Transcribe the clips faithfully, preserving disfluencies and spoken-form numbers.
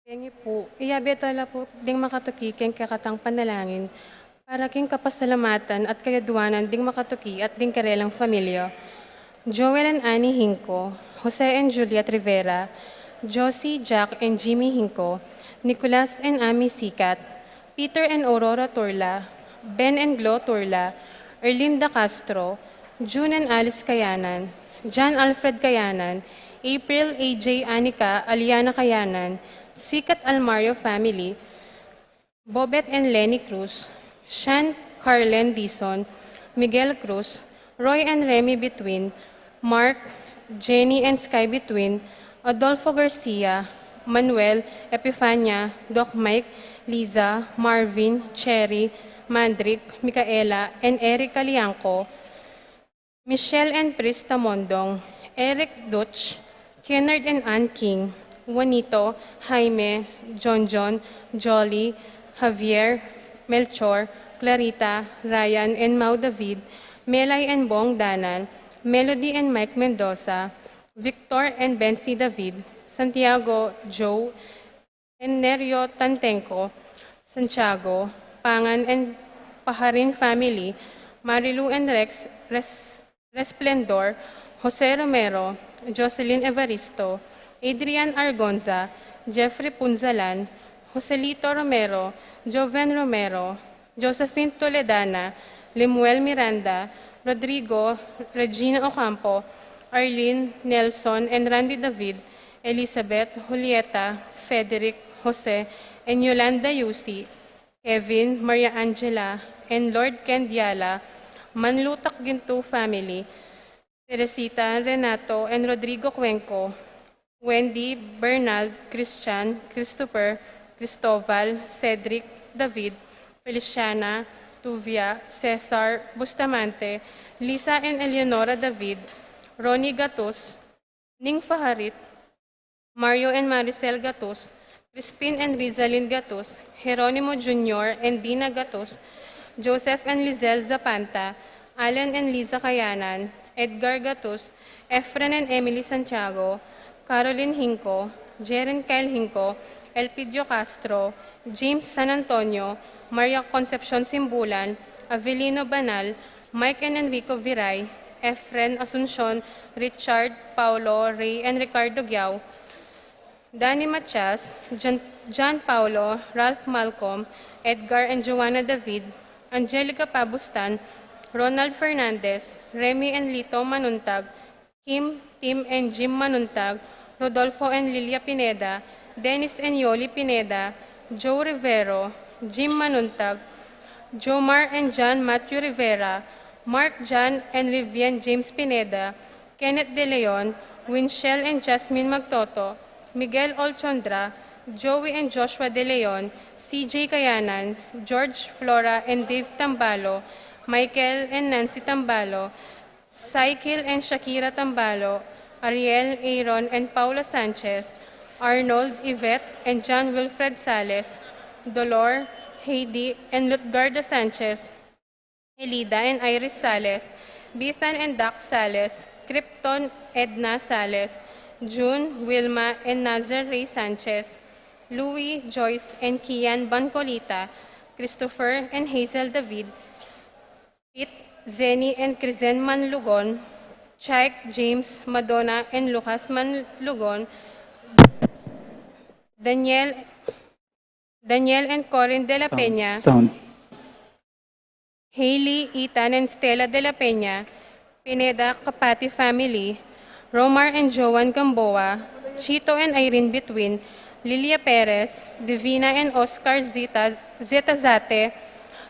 Keng ipu, iyabe tala pu ding makatuki keng kekatang panalangin para king kapasalamatan at kayaduanan ding makatuki at ding kerelang familia. Joel and Annie Hinco, Jose and Juliet Rivera, Josie, Jack, and Jimmy Hinco, Nicolas and Amy Sicat, Peter and Aurora Turla, Ben and Glo Turla, Erlinda Castro, June and Alice Kayanan, John Alfred Kayanan, April, A J, Anika, Aliana Kayanan, Sikat Almario family, Bobet and Lenny Cruz, Shan, Carlen Dizon, Miguel Cruz, Roy and Remy Between, Mark, Jenny and Sky Between, Adolfo Garcia, Manuel, Epifania, Doc Mike, Liza, Marvin, Cherry, Mandrick, Micaela, and Eric Calianco, Michelle and Prista Mondong, Eric Dutch, Kennard and Ann King, Juanito, Jaime, John John, Jolly, Javier, Melchor, Clarita, Ryan and Mau David, Melay and Bong Danan, Melody and Mike Mendoza, Victor and Bency David, Santiago, Joe, Enerio Tantenco, Santiago, Pangan and Paharin family, Marilu and Rex Res-, Resplendor, Jose Romero, Jocelyn Evaristo, Adrian Argonza, Jeffrey Punzalan, Joselito Romero, Joven Romero, Josephine Toledana, Lemuel Miranda, Rodrigo, Regina Ocampo, Arlene, Nelson, and Randy David, Elizabeth, Julieta, Frederick, Jose, and Yolanda Yusi, Kevin, Maria Angela, and Lord Ken Diala, Manlutak Gintu family, Teresita, Renato, and Rodrigo Cuenco, Wendy, Bernald, Christian, Christopher, Cristobal, Cedric, David, Feliciana, Tuvia, Cesar, Bustamante, Lisa and Eleonora David, Ronnie Gatus, Ning Faharit, Mario and Maricel Gatus, Crispin and Rizalin Gatus, Jeronimo Junior and Dina Gatus, Joseph and Lizelle Zapanta, Alan and Liza Kayanan, Edgar Gatus, Efren and Emily Santiago, Caroline Hinco, Jeren Kyle Hinco, Elpidio Castro, James San Antonio, Maria Concepcion Simbulan, Avelino Banal, Mike and Enrico Viray, Efren Asuncion, Richard, Paulo, Ray, and Ricardo Giao, Danny Matias, John, John Paulo, Ralph Malcolm, Edgar and Joanna David, Angelica Pabustan, Ronald Fernandez, Remy and Lito Manuntag, Kim, Tim and Jim Manuntag, Rodolfo and Lilia Pineda, Dennis and Yoli Pineda, Joe Rivero, Jim Manuntag, Jomar and John Matthew Rivera, Mark John and Rivian James Pineda, Kenneth De Leon, Winchell and Jasmine Magtoto, Miguel Olchondra, Joey and Joshua De Leon, C J Kayanan, George, Flora and Dave Tambalo, Michael and Nancy Tambalo, Saikil and Shakira Tambalo, Ariel, Aaron and Paula Sanchez, Arnold, Yvette and John Wilfred Sales, Dolor, Heidi and Lutgarda Sanchez, Elida and Iris Sales, Bethan and Dax Sales, Krypton, Edna Sales, June, Wilma and Nazar Ray Sanchez, Louis, Joyce and Kian Bancolita, Christopher and Hazel David, Pete, Zenny and Crizen Manlugon, Chike, James, Madonna and Lucas Manlugon, Daniel, Daniel and Corin de la Sound. Peña, Sound. Hailey, Ethan and Stella de la Peña, Pineda Capati family, Romar and Joan Gamboa, Chito and Irene Between, Lilia Perez, Divina and Oscar Zeta, Zeta Zate,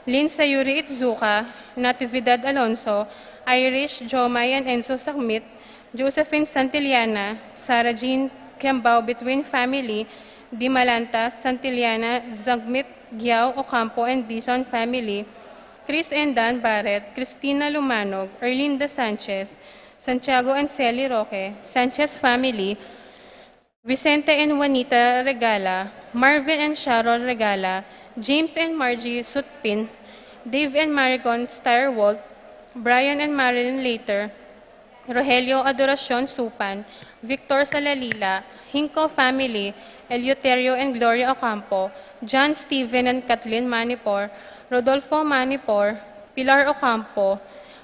Lynn Sayuri Itzuka, Natividad Alonso, Irish, Jomai and Enzo Sakmit, Josephine Santillana, Sarah Jean Kembao Between family, Dimalanta, Santillana, Zagmit, Giao, Ocampo and Dizon family, Chris and Dan Barret, Christina Lumanog, Erlinda Sanchez, Santiago and Sally Roque, Sanchez family, Vicente and Juanita Regala, Marvin and Sharon Regala, James and Margie Sutpin, Dave and Maricon Steyerwalt, Brian and Marilyn Later, Rogelio Adoracion Supan, Victor Salalila, Hinco family, Eleuterio and Gloria Ocampo, John Steven and Kathleen Manipor, Rodolfo Manipor, Pilar Ocampo,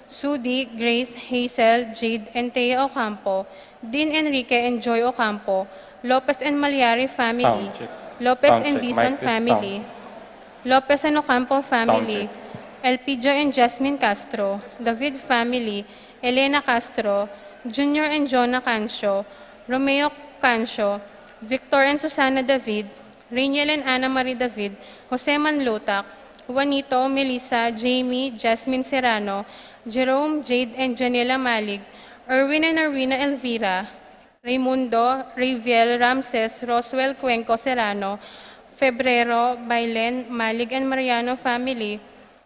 Sudi, Grace, Hazel, Jade, and Thea Ocampo, Dean Enrique and Joy Ocampo, Lopez and Malyari family, Sound check. Lopez Sound and check. Dizon Mic test, family, sound. Lopez and Ocampo family, check. Elpidio and Jasmine Castro, David family, Elena Castro, Junior and Jonah Cancio, Romeo Cancio, Victor and Susana David, Rainiel and Ana Marie David, Jose Manlutak, Juanito, Melissa, Jamie, Jasmine Serrano, Jerome, Jade and Janela Malig, Erwin and Erwina Elvira, Raimundo, Raviel, Ramses, Roswell Cuenco Serrano, Febrero, Bailen, Malig and Mariano family,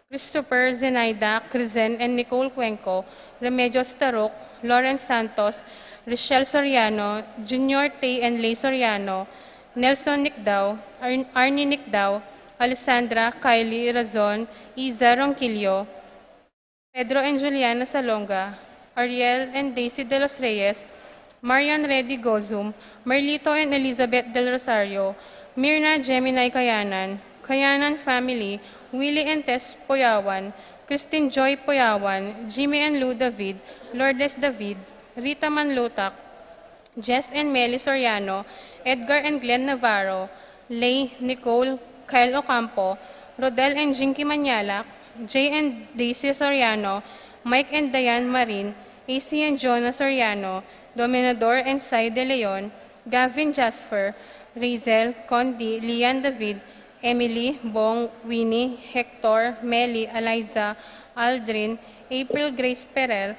Christopher, Zenaida, Crizen and Nicole Cuenco, Remedios Taruk, Lawrence Santos, Richelle Soriano, Junior Tay and Lay Soriano, Nelson Nicdao, Ar- Arnie Nicdao, Alessandra, Kylie, Razon, Iza Ronquillo, Pedro and Juliana Salonga, Ariel and Daisy de los Reyes, Marian Reddy Gozum, Merlito and Elizabeth Del Rosario, Mirna Gemini Kayanan, Kayanan family, Willie and Tess Poyawan, Christine Joy Poyawan, Jimmy and Lou David, Lourdes David, Rita Manlutak, Jess and Meli Soriano, Edgar and Glenn Navarro, Lay, Nicole, Kyle Ocampo, Rodel and Jinky Manyalak, Jay and Daisy Soriano, Mike and Diane Marin, A C and Jonah Soriano, Dominador and Sai De Leon, Gavin Jasper, Razel, Condi, Lian David, Emily, Bong, Winnie, Hector, Meli, Eliza, Aldrin, April Grace Perer,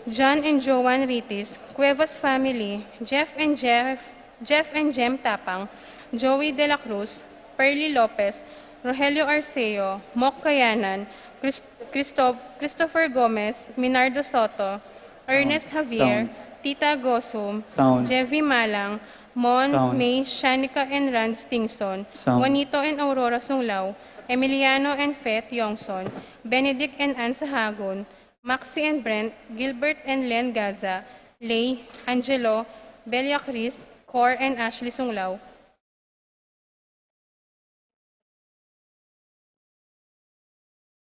John and Joan Ritis, Cuevas family, Jeff and Jeff, Jeff and Jem Tapang, Joey De La Cruz, Pearly Lopez, Rogelio Arceo, Mok Kayanan, Chris- Christo- Christopher Gomez, Minardo Soto, Ernest Javier, Sound. Tita Gosum, Sound. Jevy Malang, Mon, Sound. May, Shanika and Rans Tingson, Sound. Juanito and Aurora Sunglao, Emiliano and Feth Yongson, Benedict and Ann Sahagun, Maxi and Brent, Gilbert and Len Gaza, Lay, Angelo, Belia Chris, Cor and Ashley Sunglao.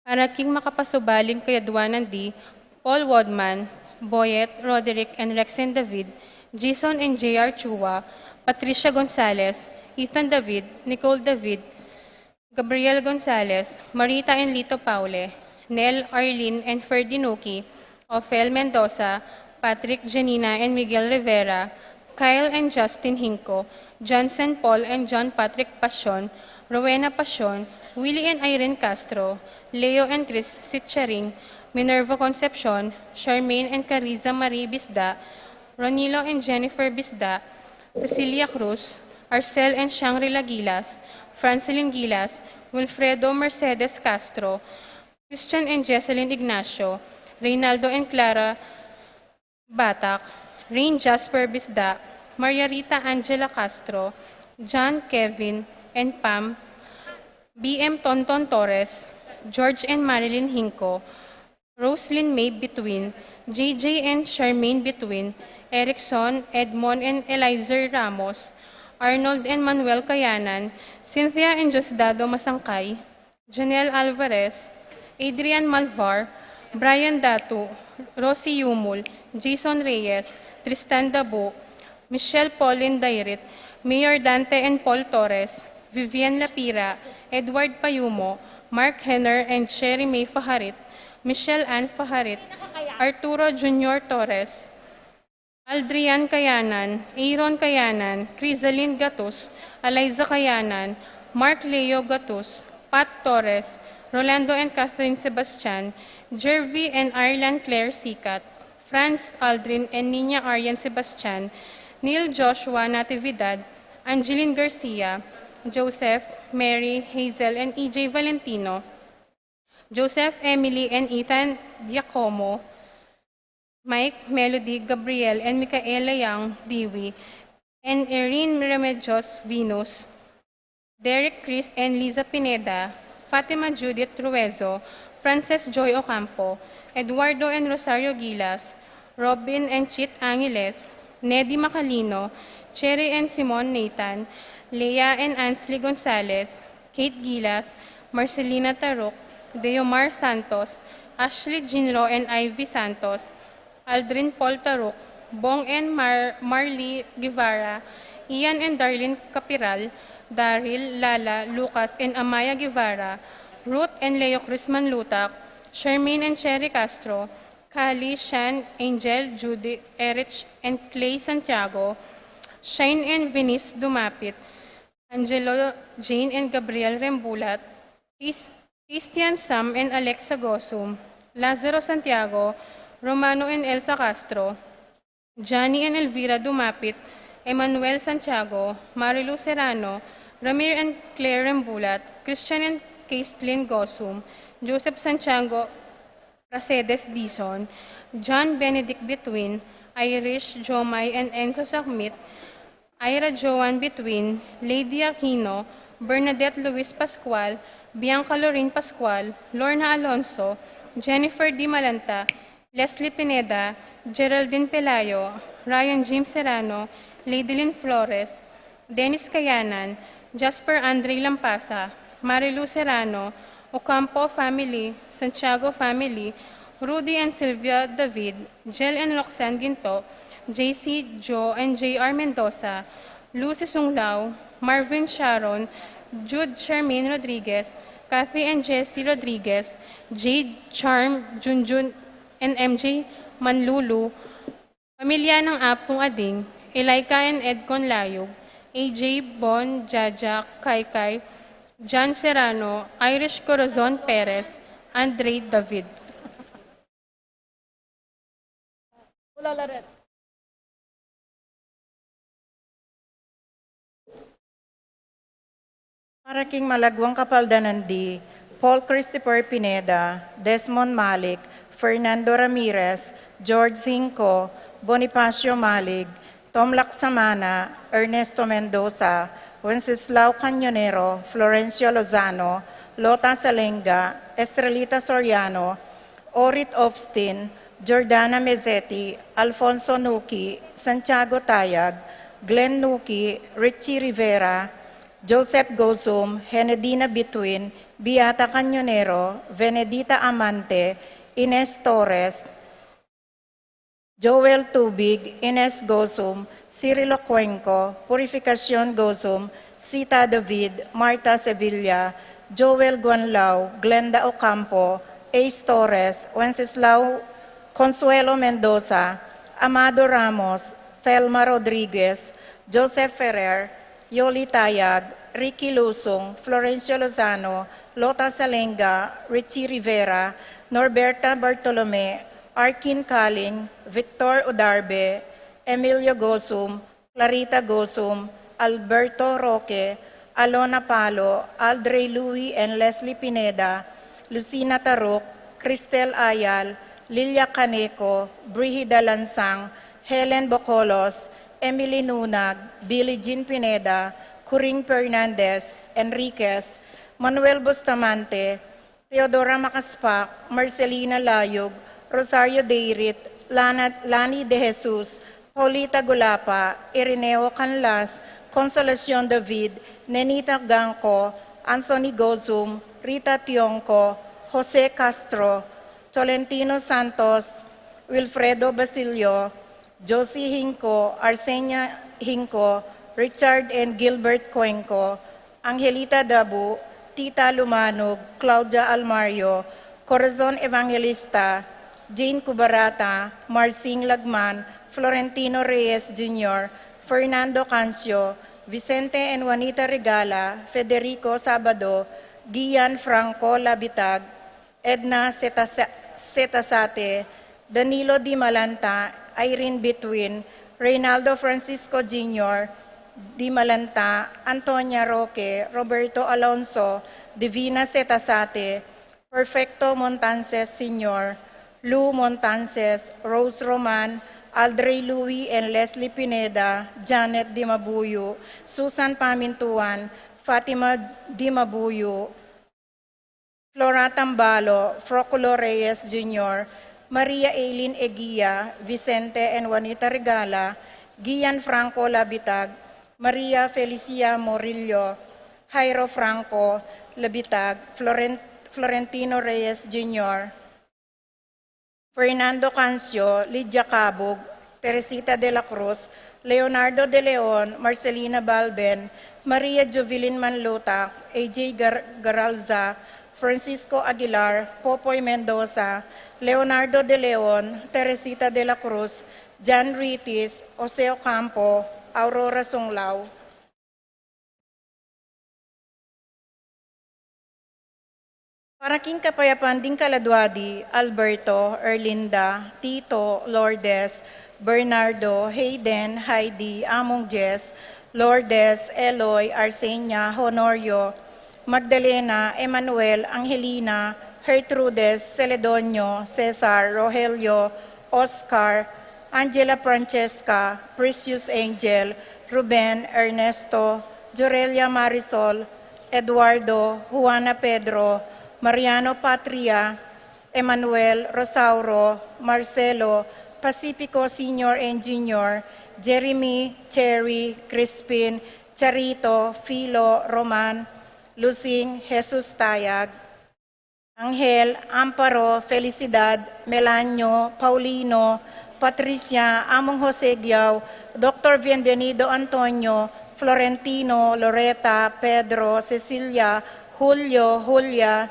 Para king makapasubaling kayadwanan di Paul Wodman, Boyet, Roderick and Rexen David, Jason and J R Chua, Patricia Gonzalez, Ethan David, Nicole David, Gabriel Gonzalez, Marita and Lito Paule, Nel, Arlene and Ferdy Nuki, Ophel Mendoza, Patrick, Janina and Miguel Rivera, Kyle and Justin Hinco, Johnson Paul and John Patrick Pasion, Rowena Pasion, Willie and Irene Castro, Leo and Chris Sitcharing, Minerva Concepcion, Charmaine and Cariza Marie Bisda, Ronilo and Jennifer Bisda, Cecilia Cruz, Arcel and Shangri-La Gilas, Francelyn Gilas, Wilfredo Mercedes Castro, Christian and Jesselyn Ignacio, Reynaldo and Clara Batak, Rain Jasper Bisda, Maria Rita Angela Castro, John Kevin and Pam, B M Tonton Torres, George and Marilyn Hinco, Roslyn May Bituin, J J and Charmaine Bituin, Erickson, Edmond and Elizer Ramos, Arnold and Manuel Kayanan, Cynthia and Diosdado Masangkay, Janelle Alvarez, Adrian Malvar, Brian Datu, Rosie Yumul, Jason Reyes, Tristan Dabu, Michelle Pauline Dairit, Mayor Dante and Paul Torres, Vivian Lapira, Edward Payumo, Mark Henner and Sherry May Fajarit, Michelle Ann Fajarit, Arturo Junior Torres, Aldrian Kayanan, Aaron Kayanan, Crisalin Gatus, Eliza Kayanan, Mark Leo Gatus, Pat Torres, Rolando and Catherine Sebastian, Jervy and Ireland Claire Sicat, Franz Aldrin and Nina Arian Sebastian, Neil Joshua Natividad, Angeline Garcia, Joseph, Mary, Hazel and E J Valentino, Joseph, Emily and Ethan Giacomo, Mike, Melody, Gabriel and Micaela Yang Diwi, and Erin Remedios Venus, Derek, Chris and Liza Pineda, Fatima Judith Ruezo, Frances Joy Ocampo, Eduardo and Rosario Gilas, Robin and Chit Angeles, Nedy Macalino, Cherry and Simon Nathan, Lea and Ansley Gonzalez, Kate Gilas, Marcelina Taruk, Deomar Santos, Ashley Jinro and Ivy Santos, Aldrin Paul Taruk, Bong and Mar- Marley Guevara, Ian and Darlene Capiral, Daryl, Lala, Lucas and Amaya Guevara, Ruth and Leo Cruz Manlutak, Shermaine and Cherry Castro, Kali, Shan, Angel, Judy, Erich and Clay Santiago, Shine and Venice Dumapit, Angelo, Jane and Gabriel Rembulat, Chris- Christian, Sam and Alexa Gosum, Lazaro Santiago, Romano and Elsa Castro, Johnny and Elvira Dumapit, Emmanuel Santiago, Marilu Serrano, Ramir and Claire Rembulat, Christian and Caitlin Gosum, Joseph Santiago, Pracedes Dizon, John Benedict Bituin, Irish, Jomai and Enzo Sakmit, Ira Joan Bituin, Lady Aquino, Bernadette Luis Pascual, Bianca Lorraine Pascual, Lorna Alonso, Jennifer Di Malanta, Leslie Pineda, Geraldine Pelayo, Ryan James Serrano, Lady Lynn Flores, Dennis Kayanan, Jasper Andre Lampasa, Marilu Serrano, Ocampo family, Santiago family, Rudy and Sylvia David, Jel and Roxanne Ginto, J C, Joe and J R Mendoza, Lucy Sunglao, Marvin Sharon, Jude Charmaine Rodriguez, Kathy and Jesse Rodriguez, Jade, Charm, Junjun and M J Manlulu, Pamilya ng Apung Ading, Elika and Edcon Layug, A J Bon, Jaja, Kaikai, John Serrano, Irish Corazon Perez, Andre David. Para king malagwang kapaldanan di, Paul Christopher Pineda, Desmond Malik, Fernando Ramirez, George Hinco, Bonifacio Malik, Tom Laksamana, Ernesto Mendoza, Wenceslao Cañonero, Florencio Lozano, Lota Salenga, Estrelita Soriano, Orit Obstin, Jordana Mezeti, Alfonso Nuki, Santiago Tayag, Glenn Nuki, Richie Rivera, Joseph Gozum, Henedina Bituin, Beata Cañonero, Venedita Amante, Ines Torres, Joel Tubig, Ines Gozum, Cirilo Cuenco, Purificacion Gozum, Sita David, Martha Sevilla, Joel Guanlao, Glenda Ocampo, Ace Torres, Wenceslao Consuelo Mendoza, Amado Ramos, Thelma Rodriguez, Joseph Ferrer, Yoli Tayag, Ricky Lusung, Florencio Lozano, Lota Salenga, Richie Rivera, Norberta Bartolome, Arkin Kaling, Victor Udarbe, Emilio Gozum, Clarita Gozum, Alberto Roque, Alona Palo, Aldrey Louie and Leslie Pineda, Lucina Taruk, Cristel Ayal, Lilia Caneco, Brigida Lansang, Helen Bocolos, Emily Nunag, Billie Jean Pineda, Coring Fernandez, Enriquez, Manuel Bustamante, Teodora Macaspac, Marcelina Layug, Rosario Deirit, Lana, Lani De Jesus, Paulita Gulapa, Irineo Canlas, Consolacion David, Nenita Gangco, Anthony Gozum, Rita Tiongco, Jose Castro, Tolentino Santos, Wilfredo Basilio, Josie Hinco, Arsenia Hinco, Richard and Gilbert Cuenco, Angelita Dabu, Tita Lumanug, Claudia Almario, Corazon Evangelista, Jane Cubarata, Marsing Lagman, Florentino Reyes Junior, Fernando Cancio, Vicente and Juanita Regala, Federico Sabado, Gian Franco Labitag, Edna Setasa- Setasate, Danilo Di Malanta, Irene Bitwin, Reynaldo Francisco Junior Di Malanta, Antonia Roque, Roberto Alonso, Divina Setasate, Perfecto Montances Senior, Lou Montances, Rose Roman, Aldrey Louie and Leslie Pineda, Janet Dimabuyo, Susan Pamintuan, Fatima Dimabuyo, Flora Tambalo, Froculo Reyes Junior, Maria Aileen Eguia, Vicente and Juanita Regala, Gian Franco Labitag, Maria Felicia Morillo, Jairo Franco Labitag, Floren-, Florentino Reyes Junior, Fernando Cancio, Lydia Cabug, Teresita de la Cruz, Leonardo de Leon, Marcelina Balben, Maria Jovelyn Manlutac, A J Gar-, Garalza, Francisco Aguilar, Popoy Mendoza, Leonardo de Leon, Teresita de la Cruz, Jan Ritis, Jose Ocampo, Aurora Sunglao. Para king kapayapan ding kaladwadi, Alberto, Erlinda, Tito, Lourdes, Bernardo, Hayden, Heidi, Among Jess, Lourdes, Eloy, Arsenia, Honorio, Magdalena, Emmanuel, Angelina, Gertrudes, Celedonio, Cesar, Rogelio, Oscar, Angela Francesca, Precious Angel, Ruben, Ernesto, Jorelia Marisol, Eduardo, Juana Pedro, Mariano Patria, Emmanuel, Rosauro, Marcelo, Pacifico Senior and Junior, Jeremy, Cherry, Crispin, Charito, Philo, Roman, Lusing, Jesus Tayag, Angel, Amparo, Felicidad, Melanio, Paulino, Patricia, Among Jose Giao, Doctor Bienvenido Antonio, Florentino, Loreta, Pedro, Cecilia, Julio, Julia,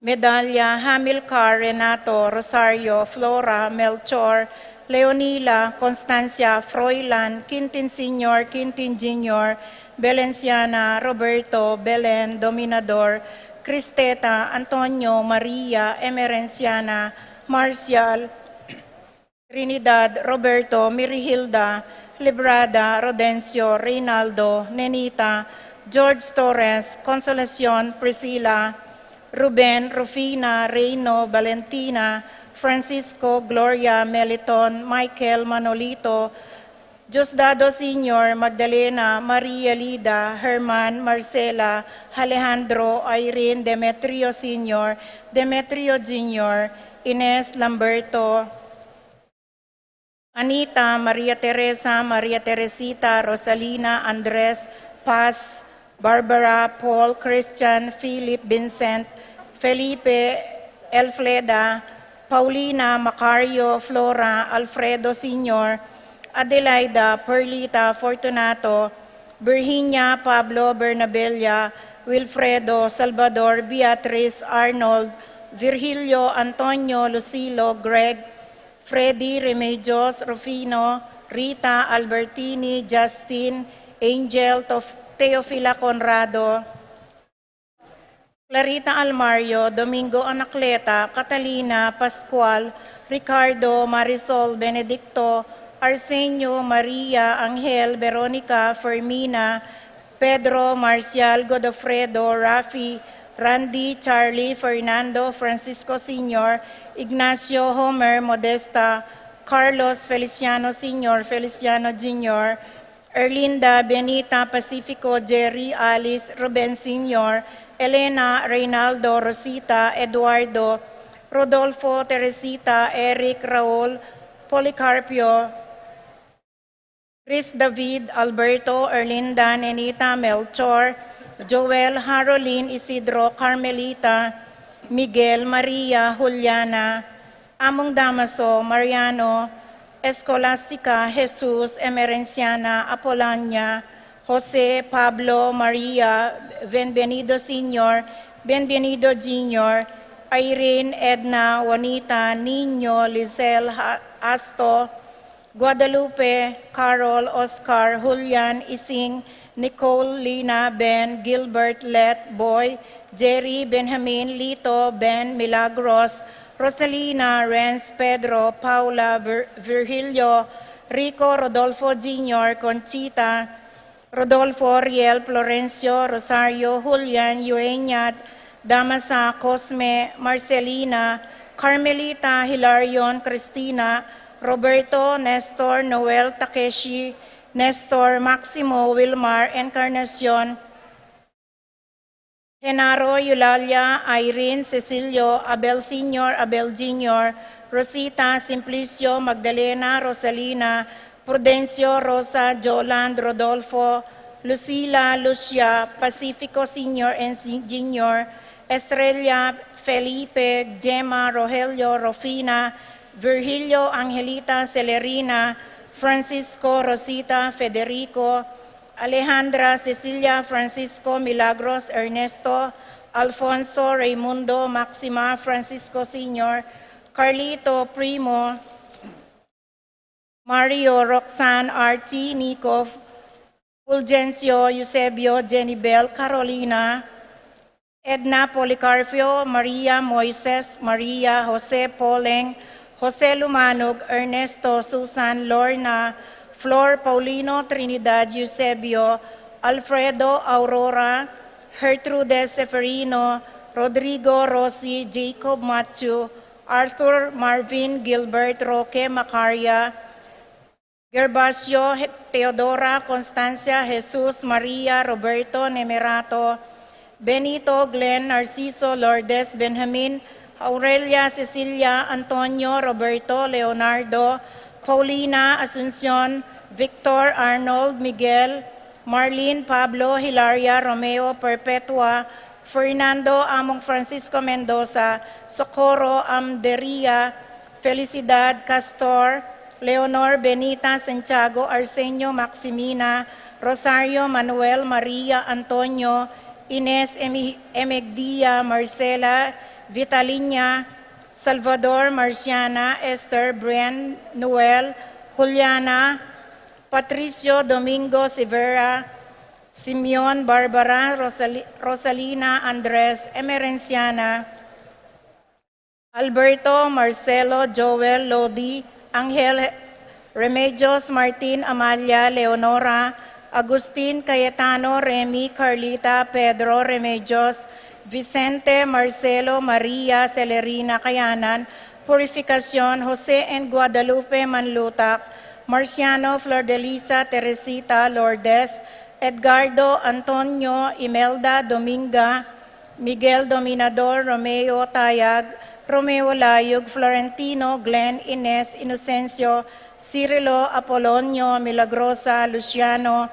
Medalia, Hamilcar, Renato, Rosario, Flora, Melchor, Leonila, Constancia, Froilan, Quintin Senior, Quintin Junior, Belenciana, Roberto, Belen, Dominador, Cristeta, Antonio, Maria, Emerenciana, Marcial, Trinidad, Roberto, Mirihilda, Librada, Rodencio, Reynaldo, Nenita, George Torres, Consolacion, Priscila, Ruben, Rufina, Reino, Valentina, Francisco, Gloria, Meliton, Michael, Manolito, Diosdado Senior, Magdalena, Maria Lida, Herman, Marcela, Alejandro, Irene, Demetrio Senior, Demetrio Junior, Ines, Lamberto, Anita, Maria Teresa, Maria Teresita, Rosalina, Andres, Paz, Barbara, Paul, Christian, Philip, Vincent, Felipe, Elfreda, Paulina, Macario, Flora, Alfredo Senior, Adelaida, Perlita, Fortunato, Virginia, Pablo, Bernabella, Wilfredo, Salvador, Beatriz, Arnold, Virgilio, Antonio, Lucilo, Greg, Freddy, Remedios, Rufino, Rita, Albertini, Justin, Angel, Tof-, Teofila Conrado, Clarita Almario, Domingo Anacleta, Catalina, Pascual, Ricardo, Marisol, Benedicto, Arsenio, Maria, Angel, Veronica, Fermina, Pedro, Marcial, Godofredo, Rafi, Randy, Charlie, Fernando, Francisco Senior, Ignacio, Homer, Modesta, Carlos, Feliciano Senior, Feliciano Junior, Erlinda, Benita, Pacifico, Jerry, Alice, Ruben Senior, Elena, Reynaldo, Rosita, Eduardo, Rodolfo, Teresita, Eric, Raul, Policarpio, Chris, David, Alberto, Erlinda, Nenita, Melchor, Joel, Harolin, Isidro, Carmelita, Miguel, Maria, Juliana, Among Damaso, Mariano, Escolastica, Jesus, Emerenciana, Apolonia, Jose, Pablo, Maria, Bienvenido Senior, Bienvenido Junior, Irene, Edna, Juanita, Niño, Lizelle, Ha-, Asto, Guadalupe, Carol, Oscar, Julian, Ising, Nicole, Lina, Ben, Gilbert, Let, Boy, Jerry, Benjamin, Lito, Ben, Milagros, Rosalina, Renz, Pedro, Paula, Vir-, Virgilio, Rico, Rodolfo Junior, Conchita, Rodolfo, Riel, Florencio, Rosario, Julian, Eugenia, Damasa, Cosme, Marcelina, Carmelita, Hilarion, Cristina, Roberto, Nestor, Noel, Takeshi, Nestor, Maximo, Wilmar, Encarnacion, Genaro, Eulalia, Irene, Cecilio, Abel Senior, Abel Junior, Rosita, Simplicio, Magdalena, Rosalina, Prudencio, Rosa, Joland, Rodolfo, Lucila, Lucia, Pacifico Senior and Si-, Junior, Estrella, Felipe, Gemma, Rogelio, Rofina, Virgilio, Angelita, Celerina, Francisco, Rosita, Federico, Alejandra, Cecilia, Francisco, Milagros, Ernesto, Alfonso, Raimundo, Maxima, Francisco Senior, Carlito, Primo, Mario, Roxanne, Archie, Nico, Fulgencio, Eusebio, Jenny Bell, Carolina, Edna, Policarpio, Maria, Moises, Maria, Jose, Poleng, Jose Lumanog, Ernesto, Susan, Lorna, Flor, Paulino, Trinidad, Eusebio, Alfredo, Aurora, Gertrude, Seferino, Rodrigo, Rosie, Jacob, Matthew, Arthur, Marvin, Gilbert, Roque, Macaria, Gervasio, He-, Teodora, Constancia, Jesus, Maria, Roberto, Nemerato, Benito, Glenn, Narciso, Lourdes, Benjamin, Aurelia, Cecilia, Antonio, Roberto, Leonardo, Paulina, Asuncion, Victor, Arnold, Miguel, Marlene, Pablo, Hilaria, Romeo, Perpetua, Fernando, Among Francisco Mendoza, Socorro, Amderia, Felicidad, Castor, Leonor, Benita, Santiago, Arsenio, Maximina, Rosario, Manuel, Maria, Antonio, Ines, Emi-, Emegdia, Marcela, Vitalinia, Salvador, Marciana, Esther, Brian, Noel, Juliana, Patricio, Domingo, Severa, Simeon, Barbara, Rosali-, Rosalina, Andres, Emerenciana, Alberto, Marcelo, Joel, Lodi, Angel, Remedios, Martin, Amalia, Leonora, Agustin, Cayetano, Remy, Carlita, Pedro, Remedios, Vicente, Marcelo, Maria, Celerina, Kayanan, Purificacion, Jose and Guadalupe, Manlutak, Marciano, Flordelisa, Teresita, Lourdes, Edgardo, Antonio, Imelda, Dominga, Miguel Dominador, Romeo Tayag, Romeo Layug, Florentino, Glenn, Ines, Inocencio, Cirilo, Apolonio, Milagrosa, Luciano,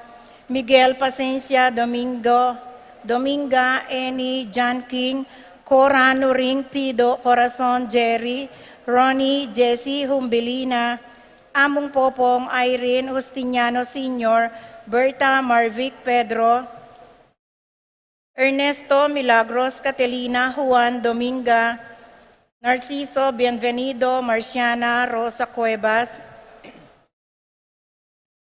Miguel, Pasencia, Domingo, Dominga, Annie, John King, Cora, Nuring, Pido, Corazon, Jerry, Ronnie, Jesse, Humbilina, Among Popong, Irene, Justiniano Senior, Berta, Marvic, Pedro, Ernesto, Milagros, Catelina, Juan, Dominga, Narciso, Bienvenido, Marciana, Rosa Cuevas,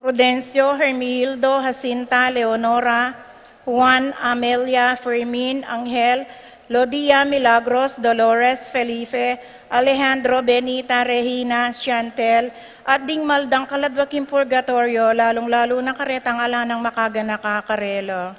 Prudencio, Hermildo, Jacinta, Leonora, Juan, Amelia, Fermin, Angel, Lodia, Milagros, Dolores, Felipe, Alejandro, Benita, Regina, Chantel, at ding maldang kaladwa king purgatorio, lalung-lalu na karetang ala nang makaganaka karela.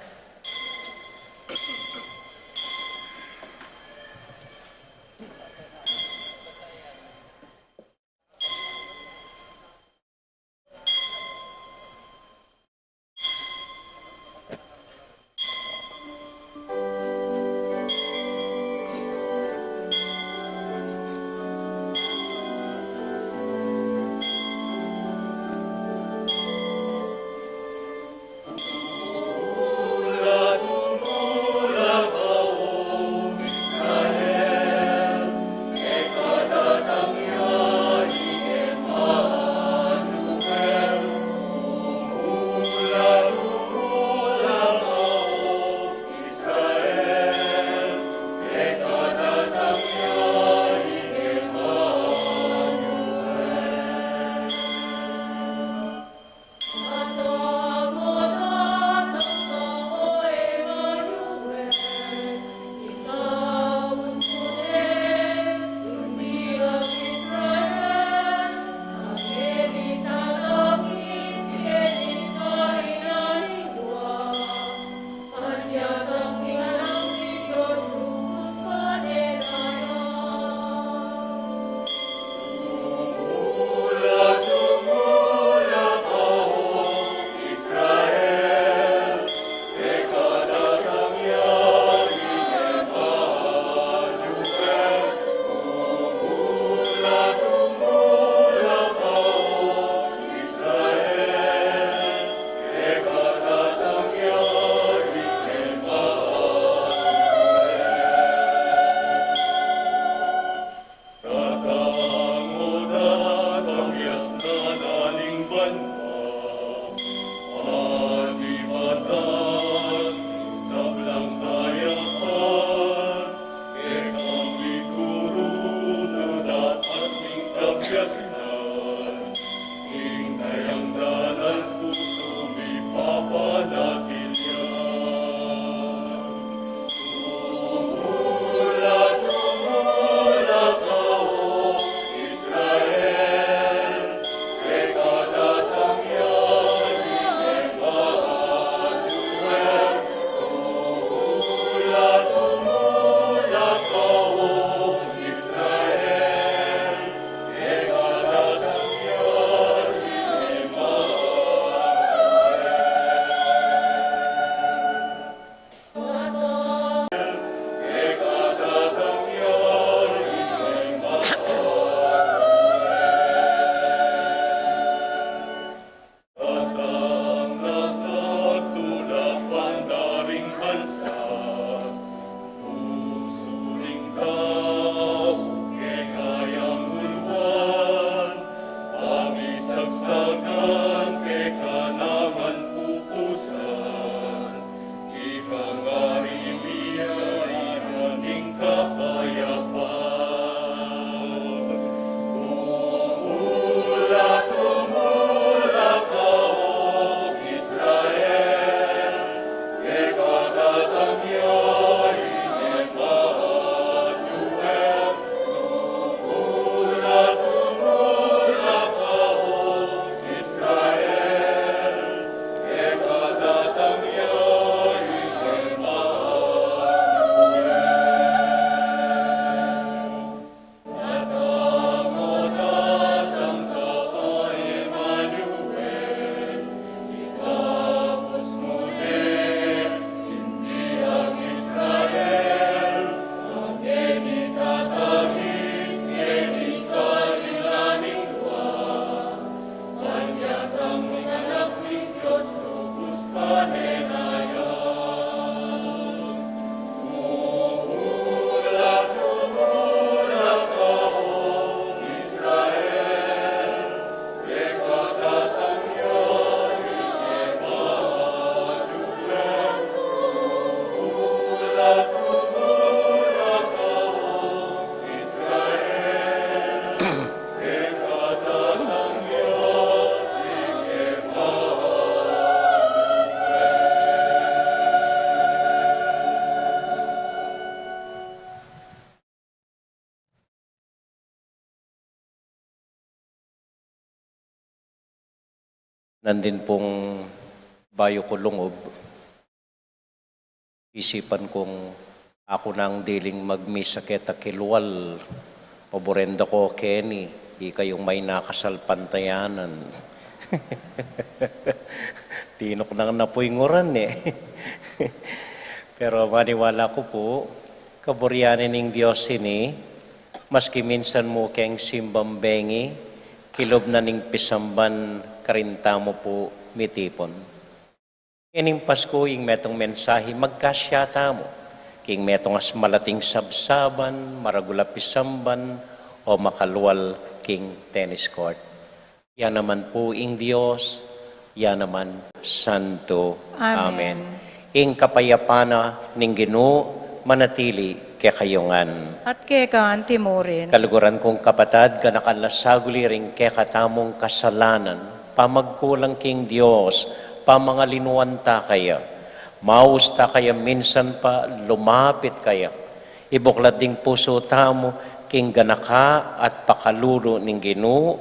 Nandin pung bayu ku lungub, isipan kung aku nang diling magmisa keta kilwal. Paburen da ko keni, ikayung mainakas salpantayanan. Tinuknang na pu ing uran e. Pero maniwala ku pu, kaburian ning Dios ini, maski minsan mu keng simbang bengi, kilub na ning pisamban karin tamu pu mitipun. Ngening Pasku, ing metung mensahi, magkasya tamu king metung a malating sabsaban, maragul a pisamban, o makalwal king tennis court. Ya naman pu ing Dios, ya naman Santo. Amen. Amen. Ing kapayapan na ning Ginu manatili kekayu ngan. At keka anti mu rin. Kaluguran kung kapatad, ganakan la saguli ring kekatamung kasalanan, pamagkulang king Dios, pamangalinuan ta kaya, maus ta kaya minsan pa lumapit kaya, ibuklad ding pusu tamu king ganaka at pakalulu ning Ginu.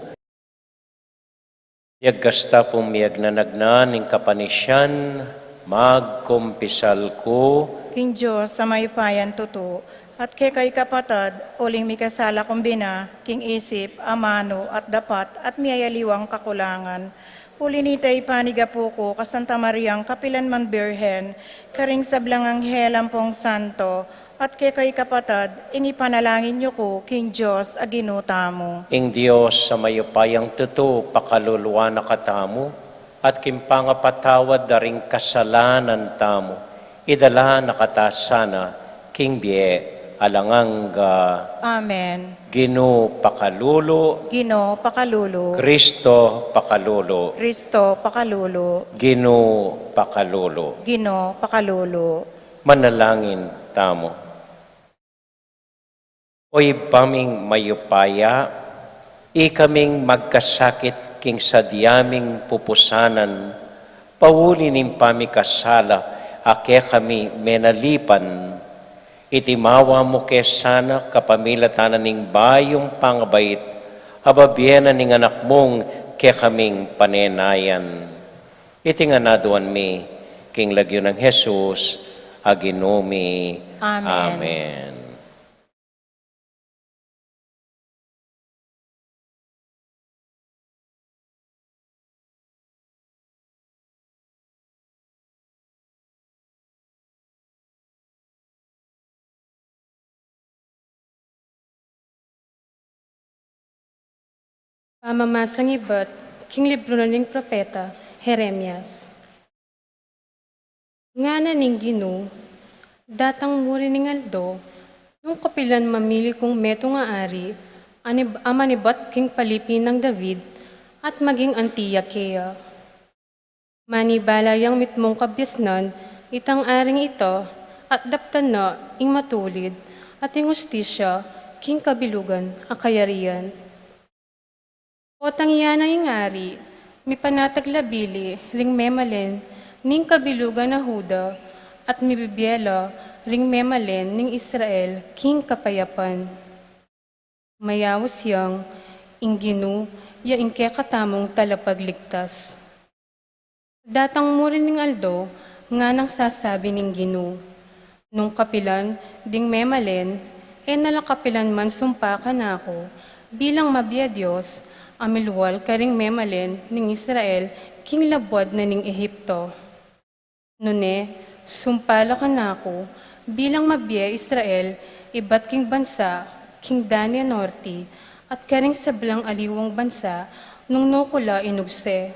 Yagasta pung miyagnanagnan ning kapanisian, magkumpisal ku king Dios a mayupayang tutu, at kekayu kapatad, uling mikasala kung bina, king isip, amanu, at dapat, at miyayaliwang kakulangan. Uli nita ipanigapu ku ka Santa Mariang kapilan man Birhen, karing sablang anghel ampong santo, at kekayu kapatad, ing ipanalangin yu ku king Dios a Ginu tamu. Ing Dios a mayupayang tutu pakaluluan na katamu, at king pangapatawad da ring kasalanan tamu, idala na kata sana king bie alang angga. Amen. Ginu pakalulu. Ginu pakalulu. Kristo pakalulu. Kristo pakalulu. Ginu pakalulu. Ginu pakalulu. Manalangin tamu. O Ibpa ming mayupaya, ikaming magkasakit king sadya ming pupusanan, pauli ning pamikasala a kekami menalipan, itimawa mu ke sana kapamilatan na ning bayung pangabait, a bibie na ning Anak mung kekaming panenayan. Iti ngan aduan mi king lagyu nang Jesus a Ginu mi. Amen. Amen. Pamamasang ibat king libru na ning propeta Jeremias. Ngana ning Ginu, datang mu rin ing aldo, nung kapilan mamili kung metung a ari, anib-, a manibat king palipi nang David, at maging anti ya keya. Manibala yang mitmung kabiasnan itang aring ita, at daptan na ing matulid at ing hustisya king kabilugan a kayarian. Potang ya na ing ari, mipanatag la bili ring memalen ning kabilugan a Juda, at mibibie la ring memalen ning Israel king kapayapan. Mayaus yang ing Ginu ya ing kekatamung talapagligtas. Datang mu rin ing aldo, nganang sasabi ning Ginu, nung kapilan ding memalen, e na la kapilan man sumpa kanaku, bilang mabie a Dios, a milual karing memalen ning Israel king labuad na ning Egipto. Nune, sumpa la kanaku, bilang mabie a Israel, ibat king bansa, king dani a norte, at karing sablang aliwang bansa, nung nuku la inugse.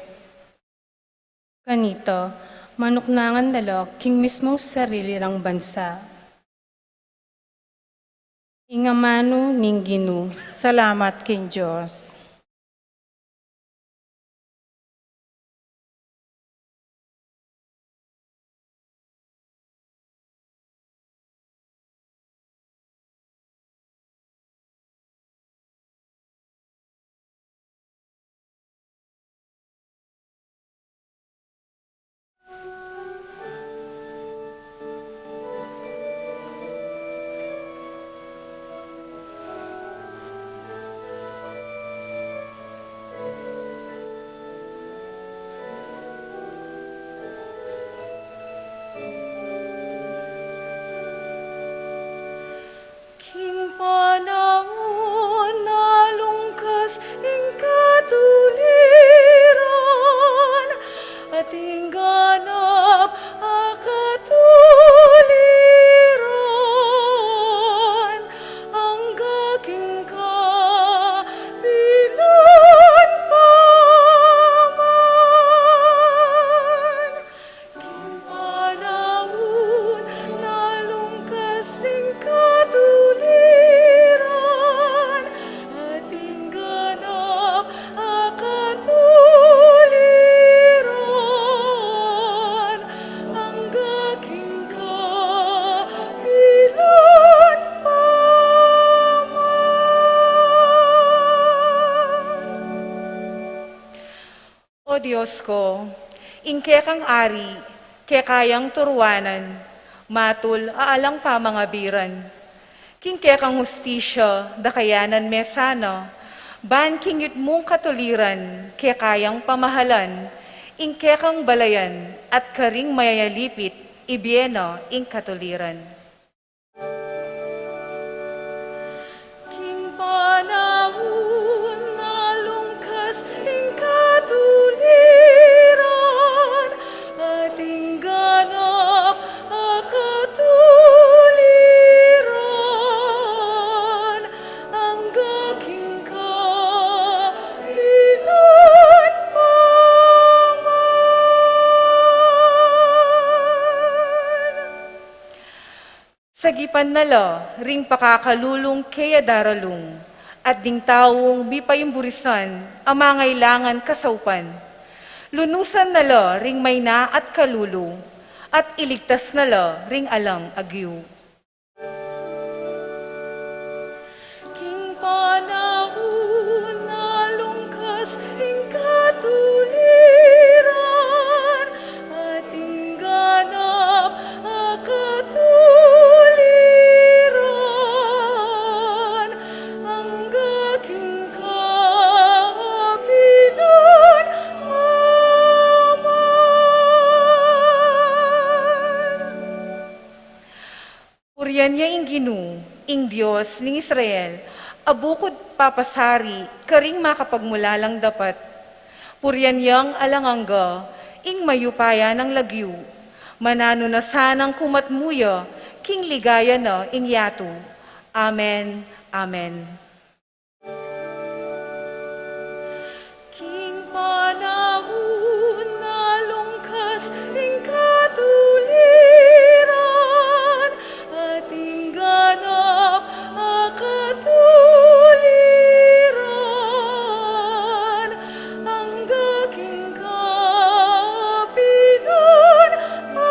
Kanita, manuknangan na la king mismung sarili rang bansa. Ing amanu ning Ginu. Salamat king Dios. Dios ko, ing kekang ari, keka yang turuanan, matul a alang pamangabiran. King kekang hustisya, dakayanan me sana, ban king yutmung katuliran, keka yang pamahalan, ing kekang balayan, at karing mayayalipit, ibie na ing katuliran. King panaun a lungkas ing katuliran, at ing ganap a katuliran, angga king kapilan pa man. Sagipan na la ring pakakalulung keya daralung, at ding taung mipaimburisan a mangailangan kasaupan. Lunusan na la ring maina at kalulu, at iligtas na la ring alang agyu. King panaun a lungkas ing katuliran, at ing ganap a katuliran, angga king kapilan pa man. Purian ya ing Ginu, ing Dios ning Israel, a bukud papasari karing makapagmulalang dapat. Purian yang alang angga ing mayupaya nang lagyu. Mananu na sanang kumatmu ya king ligaya na ing yatu. Amen. Amen. King panaun a lungkas ing katuliran, at ing ganap a katuliran, angga king kapilan pa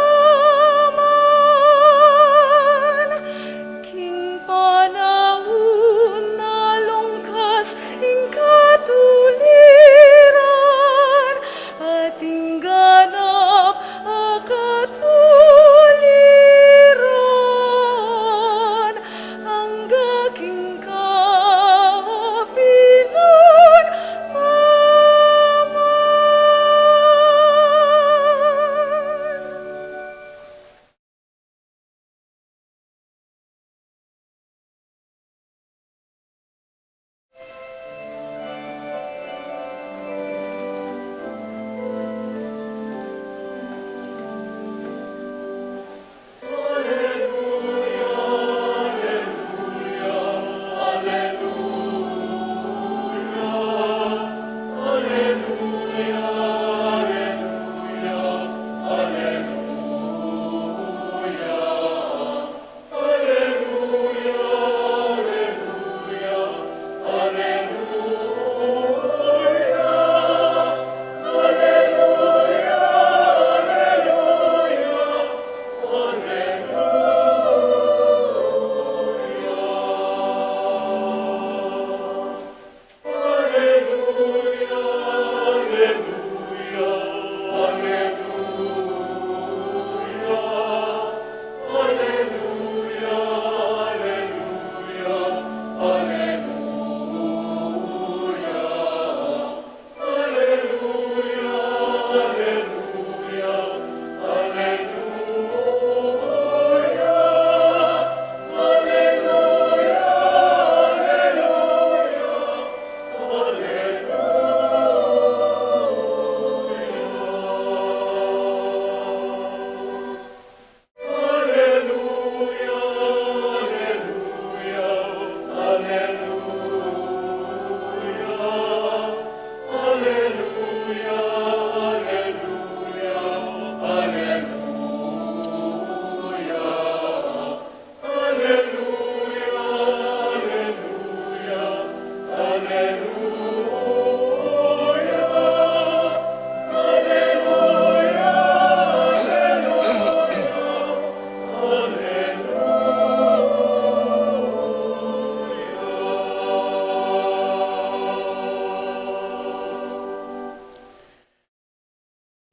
man. King panaun a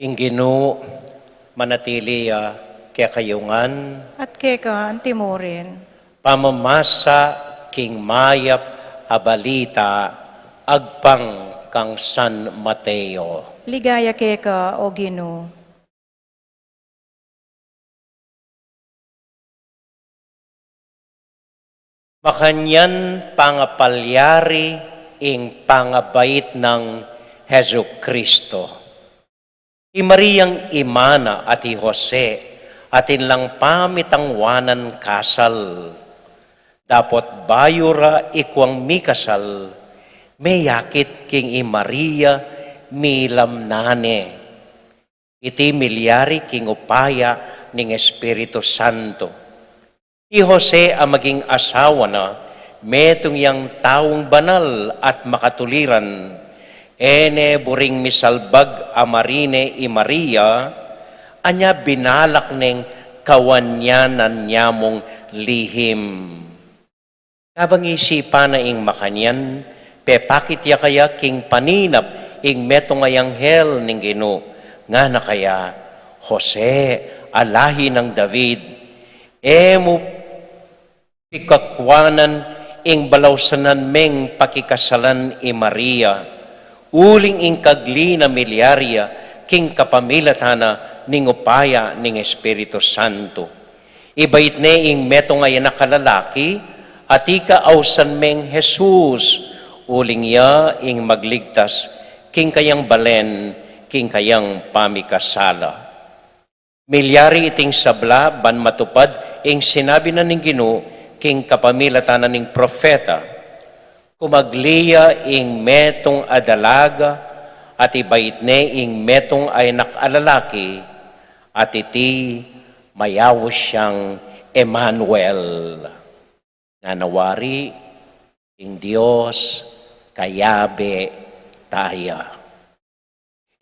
Ing Ginu manatili ya kekayu ngan. At keka antimurin. Pamamasa king mayap a balita agpang kang San Mateo. Ligaya keka, O Ginu. Makanyan pangapalyari ing pangabait nang Jesucristo. I Mariang ima na at i Jose, atin lang pamitangwanan kasal. Dapot bayu ra ikuang mikasal, meyakit king i Maria milam na ne. Iti milyari king upaya ning Espiritu Santo. I Jose a maging asawa na, metung yang taung banal at makatuliran, e ne buring misalbag a marine i Maria, anya binalak neng kawanyanan nya mung lihim. Kabang isipan na ing makanyan, pepakit ya kaya king paninap ing metung a anghel ning Ginu, ngana kaya, Jose, a lahi nang David, e mu pikakwanan ing balausanan meng pakikasalan i Maria, uling ing kagli na milyari ya king kapamilatan na ning upaya ning Espiritu Santo. Ibait ne ing metung a anak a lalaki, at ika ausan meng Jesus, uling ya ing magligtas king kayang balen, king kayang pamikasala. Milyari iting sabla ban matupad ing sinabi na ning Ginu king kapamilatan na ning propeta. Kumagli ya ing metung a dalaga, at ibait ne ing metung a anak a lalaki, at iti mayaus yang Emmanuel. Nganawari ing Dios kayabe taya.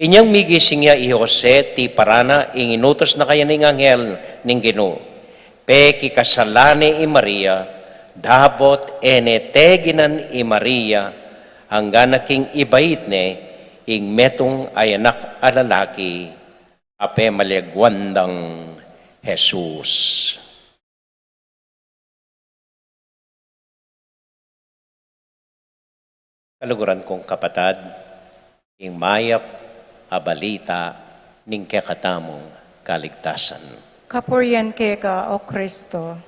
Inyang migising ya i Jose, tiparan na ing inutus na kaya ning anghel ning Ginu. Pekikasalan ne i Maria, dapot e ne teginan i Maria, anggang king ibait ne ing metung a anak a lalaki, a pemaliagwan dang Jesus. Kaluguran kung kapatad, ing mayap a balita ning kekatamung kaligtasan. Kapurian keka, O Kristo.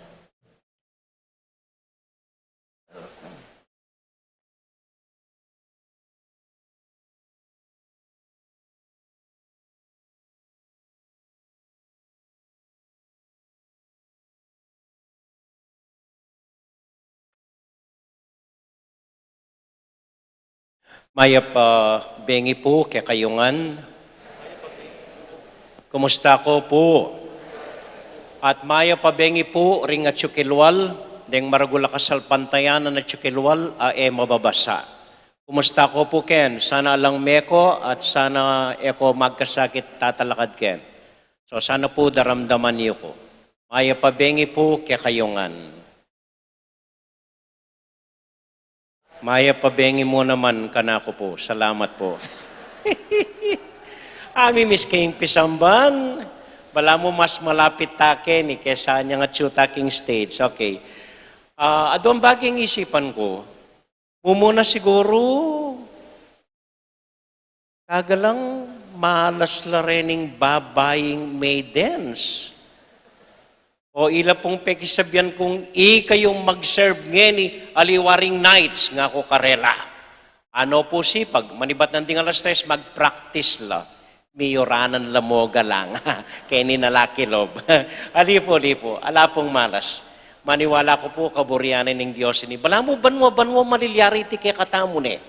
Mayap a bengi pu kekayu ngan. Kumusta ko pu? At mayap a bengi pu ring atyu kilwal, deng maragul a kasalpantayanan atyu kilwal a e mababasa. Kumusta ko pu ken? Sana alang meko at sana e ko magkasakit tatalakad ken. So sana pu daramdaman yu ku. Mayap a bengi pu kekayu ngan. Mayap a bengi mu naman kanaku pu. Salamat pu. Amimiss ke ing pisamban. Balamu mas malapit ta keni kesa inyang atyu ta king stage. Okay. Ah, aduang bage ing isipan ku. Mumuna siguru, kaga lang malas la rening babaing maidens. O ila pung pekisabian kung ikayung mag-serve ngeni aliwa ring knights, ngaku karela. Ano pu sipag, manibat nanding alas tres, mag-practice la. Miyuranan la mo galang. Keni na laki lob. Ali pu, ali pu. Ala pung malas. Maniwala ku pu, kaburian ne ning Dios ini. Balamu banua-banua malilyari iti kekatamu ne.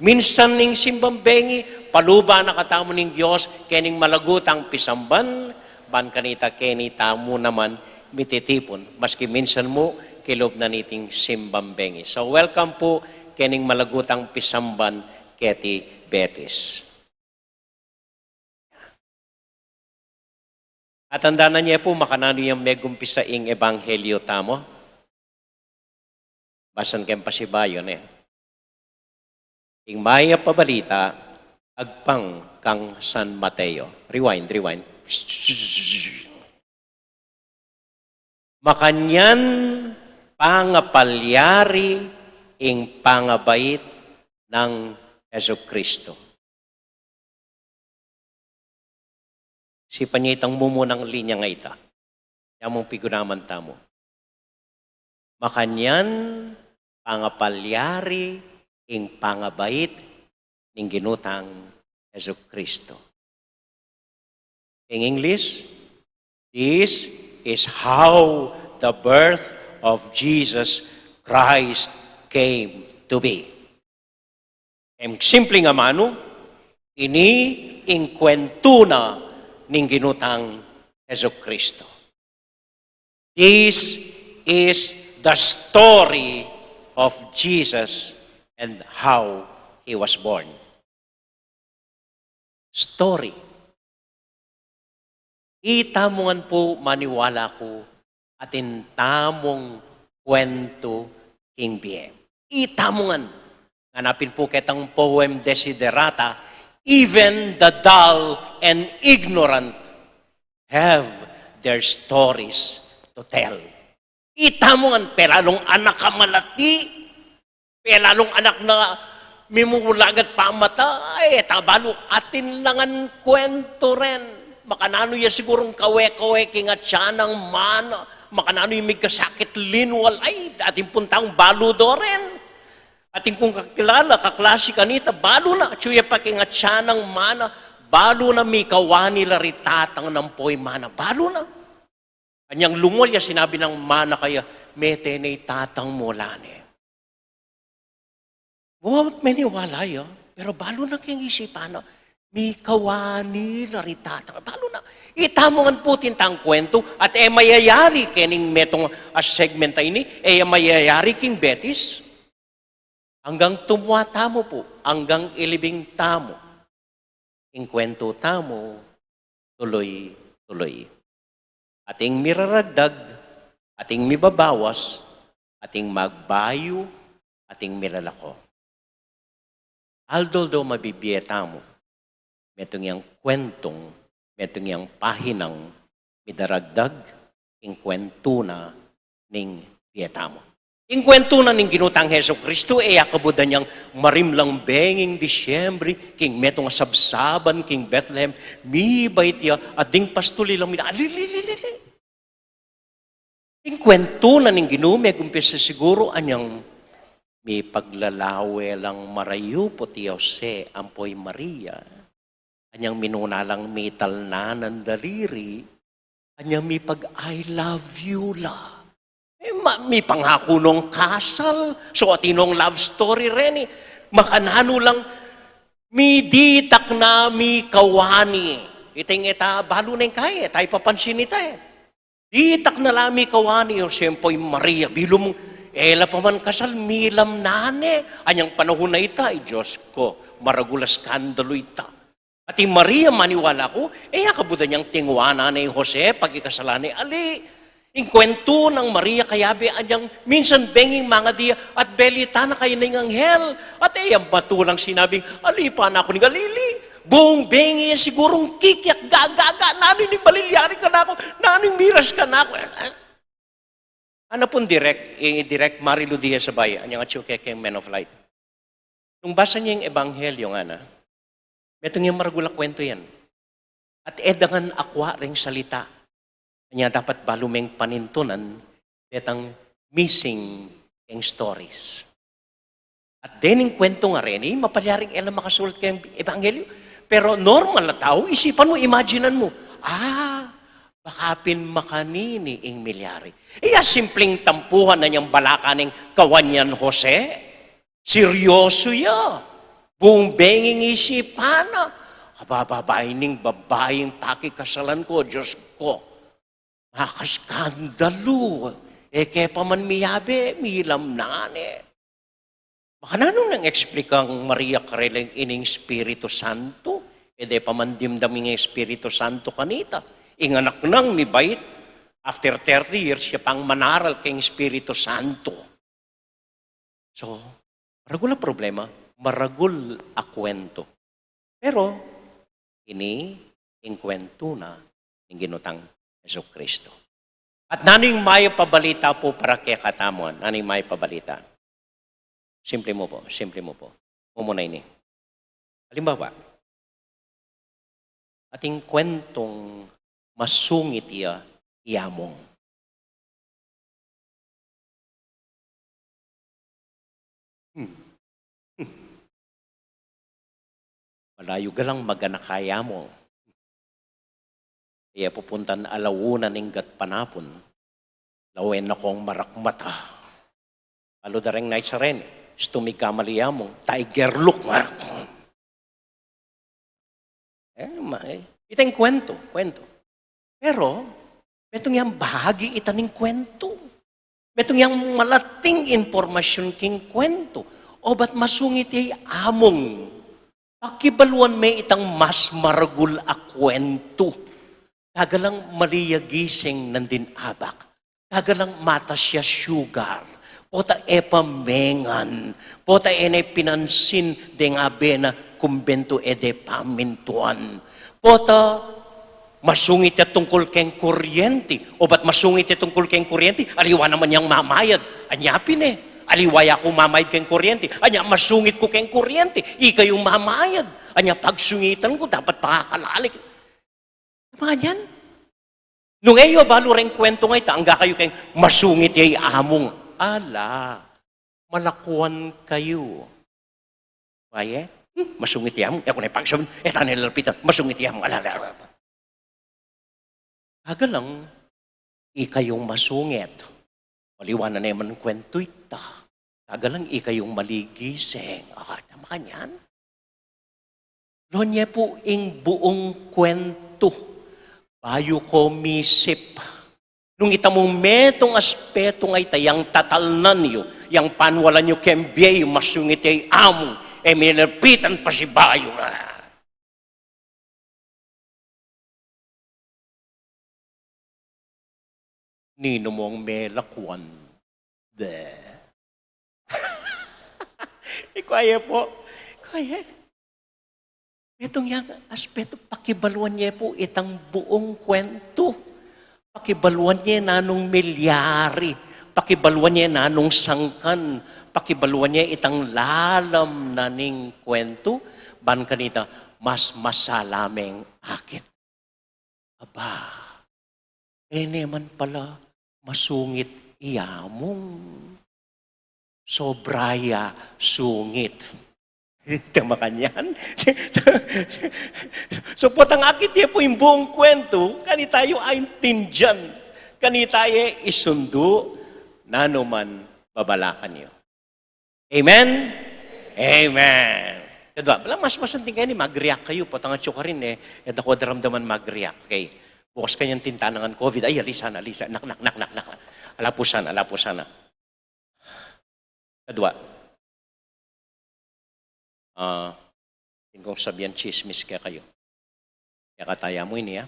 Minsan ning simbang bengi, paluban na katamu ning Dios, kening malagu tang pisamban, ban kanita keni tamu naman mititipun. Maski minsan mu, kilub na niting simbang bengi. So, welcome pu, kening malagu tang pisamban, keti Betis. Atandanan ye pu, makananu yang megumpisa ing ebanghelyo tamu? Basan keng pasibayu ne. Ing mayap a balita, agpang kang San Mateo. Rewind, rewind. Makanyan pangapalyari ing pangabait nang Jesucristo. Sipan ye itang mumunang linya a ita. Yamung pigunaman tamu. Makanyan pangapalyari ing pangabait ning Ginu tang Jesucristo. In English, this is how the birth of Jesus Christ came to be. Ing simpleng amanu, ini ing kwentu na ning Ginu tang Jesucristo. This is the story of Jesus and how he was born. Story. Itamu ngan pu maniwala ku atin tamung kwentu king bie. Itamu ngan. Nganapin pu ketang poem Desiderata, even the dull and ignorant have their stories to tell. Itamu ngan, pelalung anak a malati, pelalung anak na mimulagat pa mata, e ta balu atin la ngan kwentu ren. Makananu ya sigurung kawe-kawe king atyan nang mana, makananu ya migkasakit linwal, ay, atin pung taung balu do ren. Atin kung kakilala, kaklasi kanita, balu na, atyu ya pa king atyan nang mana, balu na mikawani la ri tatang nang poy mana, balu na. Anyang lungwal ya sinabi nang mana kaya, mete ne i tatang mu, ala ne. Gumamat meniwala ya, pero balu na king isipan na, mikawani la ri tatang, balu na. Itamu ngan pu atin tang kwentu, at e mayayari kening metung a segment a ini, e ya mayayari king Betis. Anggang tumua tamu pu, anggang ilibing tamu. Ing kwentu tamu, tuluy-tuluy. Ating miraragdag, ating mibabawas, ating magbayu, ating milalako. Aldo-aldo mabibie tamu, metung yang kwentung, metung yang pahinang, midaragdag ing kwentu na ning bie tamu. Ing kwentu na ning Ginu tang Jesucristo, e ya kabuda nyang marimlang benging Disyembre, king metung a sabsaban, king Bethlehem, mibait ya, at ding pastul ilang mina, ali, li, li, li, li. Ing kwentu na ning Ginu, megumpisa siguru anyang mipaglalawe lang marayu pu i Jose ampo i Maria. Anyang minuna lang mitalnan a daliri, anyang mipag-I love you la. E, ma-, mipangaku nong kasal, so atin nong love story reni. Makananu lang, miditak na mikawani. Ita ing e ta balu neng kai, e ta ipapansin ita e. Ditak na la mikawani, o siyempre i Maria, bilung e la pa man kasal, milamnan ne. Anyang panahun a ita, ay Diyos ko, maragul a skandalu ita. At i Maria, maniwala ku, e ya kabuda nyang tinguanan ne i Jose, pakikasalan ne, ali. Ing kwentu nang Maria kayabe anyang minsan benging mangadi ya, at belitan na kaya ning anghel, at e ya matulang sinabing, ali pa na ku ning Galili. Bung bengi ya sigurung kikiak gagaga, nanu ning malilyari kanaku, nanu ning miras kanaku. Ana pung direk, i direk Marilu Diaz Abay, anyang atyu keng Men of Light. Nung basa ne ing ebanghelyo ngana, metung yang maragul a kwentu yan. At e da ngan akua reng salita. Anya dapat balu meng panintunan, detang missing ing stories. At dening kwentu nga reni, mapalyaring e la makasulat keng ebanghelyo. Pero normal a tau, isipan mu, imaginan mu, ah, baka pin makanini ing milyari. Iya simpleng tampuhan na nyang balaka neng kawan yan Jose. Seryoso ya. Bung benging isipan na. Aba, babai ning babaing pakikasalan ku, Diyos ku. Makaskandalu. E ke pa man miyabe, milamnan ne. Makananu nang eksplikang Maria karela ining Espiritu Santo? E de pa man dimdam ing Espiritu Santo kanita. Ing anak nang mibait, after thirty years, siya pang manaral keng Espiritu Santo. So, maragul a problema, maragul a kwentu. Pero, Ini ing kwentu na ning Ginu tang Jesucristo. At nanu ing mayap a balita pu para kekatamu? Nanu ing mayap a balita? Simple mu pu, simple mu pu. Mumuna ini. Alimbawa, ating kwentung masungit ya i amung. Hmm. Malayu galang maganak a i amung. Iya pupuntan alawunan ning gatpanapun. Lawen na kong marakmata. Alu da reng naitsareni, stumig ka maliamung, tiger look, marak. Eh, ma-, eh, itang kwentu, kwentu. Pero, metung yang bahagi ita ning kwentu. Metung yang malating impormasyun king kwentu. O ba't masungit ya i amung? Pakibaluan me itang mas maragul a kwentu. Tagalang mali ya gising nandin abak. Tagalang matas ya sugar. Pota e pa mengan. Pota e ne pinansin deng abe na kumbentu e de pamintuan. Pota masungit ya tungkul keng kuryenti. O ba't masungit ya tungkul keng kuryenti? Aliwa naman yang mamayad. Anya pin e. Aliwa ya ku mamayad keng kuryenti. Anya masungit ku keng kuryenti. Ika yung mamayad. Anya pagsungitan ku, dapat pakakalalik. Makanyan? Nung e yu balu reng kwentu nga ita, angga kayu keng masungit ya i amung. Ala, malakuan kayu. Waye? Hmm, masungit ya i amung. E ku ne pagsabian, e ta ne lalapitan, masungit ya i amung. Ala, ala, ala. Tagalang, ika yung masungit. Aliwa na naman kwentu ita. Tagalang ika yung mali gising. Ah, tama ka niyan? Lawen ye pu ing buung kwentu. Bayu ko misip. Nung ita mung metung aspetu nga ita, yang tatalnan yu, yang panwalan yu keng bie yu, masungit ya i amung, e me lalapitan pasibayu. Ah. Ninu mung melakuan? Be. Ikwa ye pu. Ikwa ye. Metung yang aspetu, pakibaluan ye pu itang buung kwentu. Pakibaluan ye nanung milyari. Pakibaluan ye nanung sangkan. Pakibaluan ye itang lalam na ning kwentu. Ban kanita, mas masala meng akit. Aba, e ne man pala masungit i amung. Sobra ya sungit. Tama ka niyan? So, potang akit ye pu ing buung kwentu, kanita yu aintindian, kanita ye isundu, nanu man babalakan yu. Amen? Amen. Kadwa, bala mas masanting kayu ni mag-react kayu, potang atyu karin e, e da ko daramdaman mag-react. Okay. Bukas kanyan tintanangan COVID. Ay, alisan, alisan. Nak, nak, nak, nak, nak. Alapusan, alapusan na. Kadwa. Ah, atin kung sabian tsismis kekayu. Kekatamu ini, ah.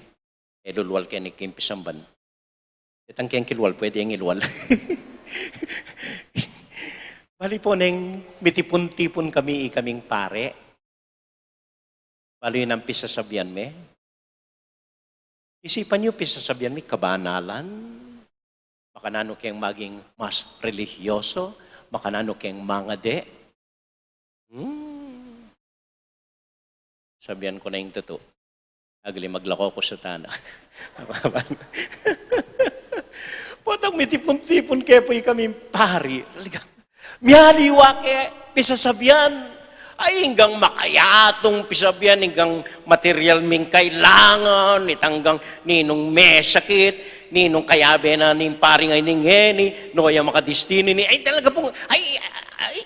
E lulwal keni king pisamban. Itang keng kilwal, pwede yang ilwal. Bali pu neng mitipun-tipun kami, ikaming pare. Bali nanu ing pisasabian me. Isipan yu, pisasabian me kabanalan. Makananu keng maging mas relihiyoso, makananu keng mangade. Hmm. Sabian ku na ing tutu. Agli maglako ku sa tana. Potang mitipun-tipun ke pu ikaming pari. Talaga. Mialiwa ke pisasabian. Ay, inggang makayatung pisabian, inggang material ming kailangan, itang inggang ninung mesakit, ninung kayabe na ning pari nga ini ngeni, no ya makadistini ni, ay, talaga pung, ay, ay,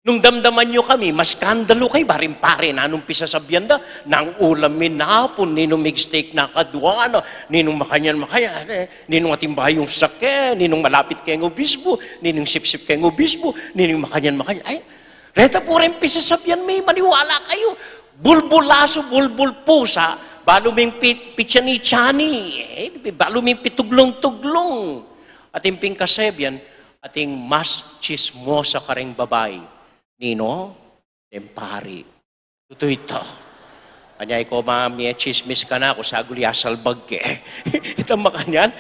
nung damdaman yu kami, maskandalu kayu, baring pari, nanung pisasabian da, nang ulam mi napun, ninung mig steak na kadwa na, ninung makanyan, makanyan, eh, ninung atin bayung sake, ninung malapit keng obisbu, ninung sipsip keng obisbu, ninung makanyan, makanyan. Ay, reta pu reng pisasabian mi, maniwala kayu. Bulbul asu, bulbul pusa, balu ming pi-, pitsani-tsani, eh, balu ming pituglung-tuglung. Atin ping kasabian, atin mas tsismosa kareng babai. Ninu? Deng pari. Tutu ita. Kanya ikaw, mami, e, tsismis ka na, aku saguli asalbag ke. Ita makanyan.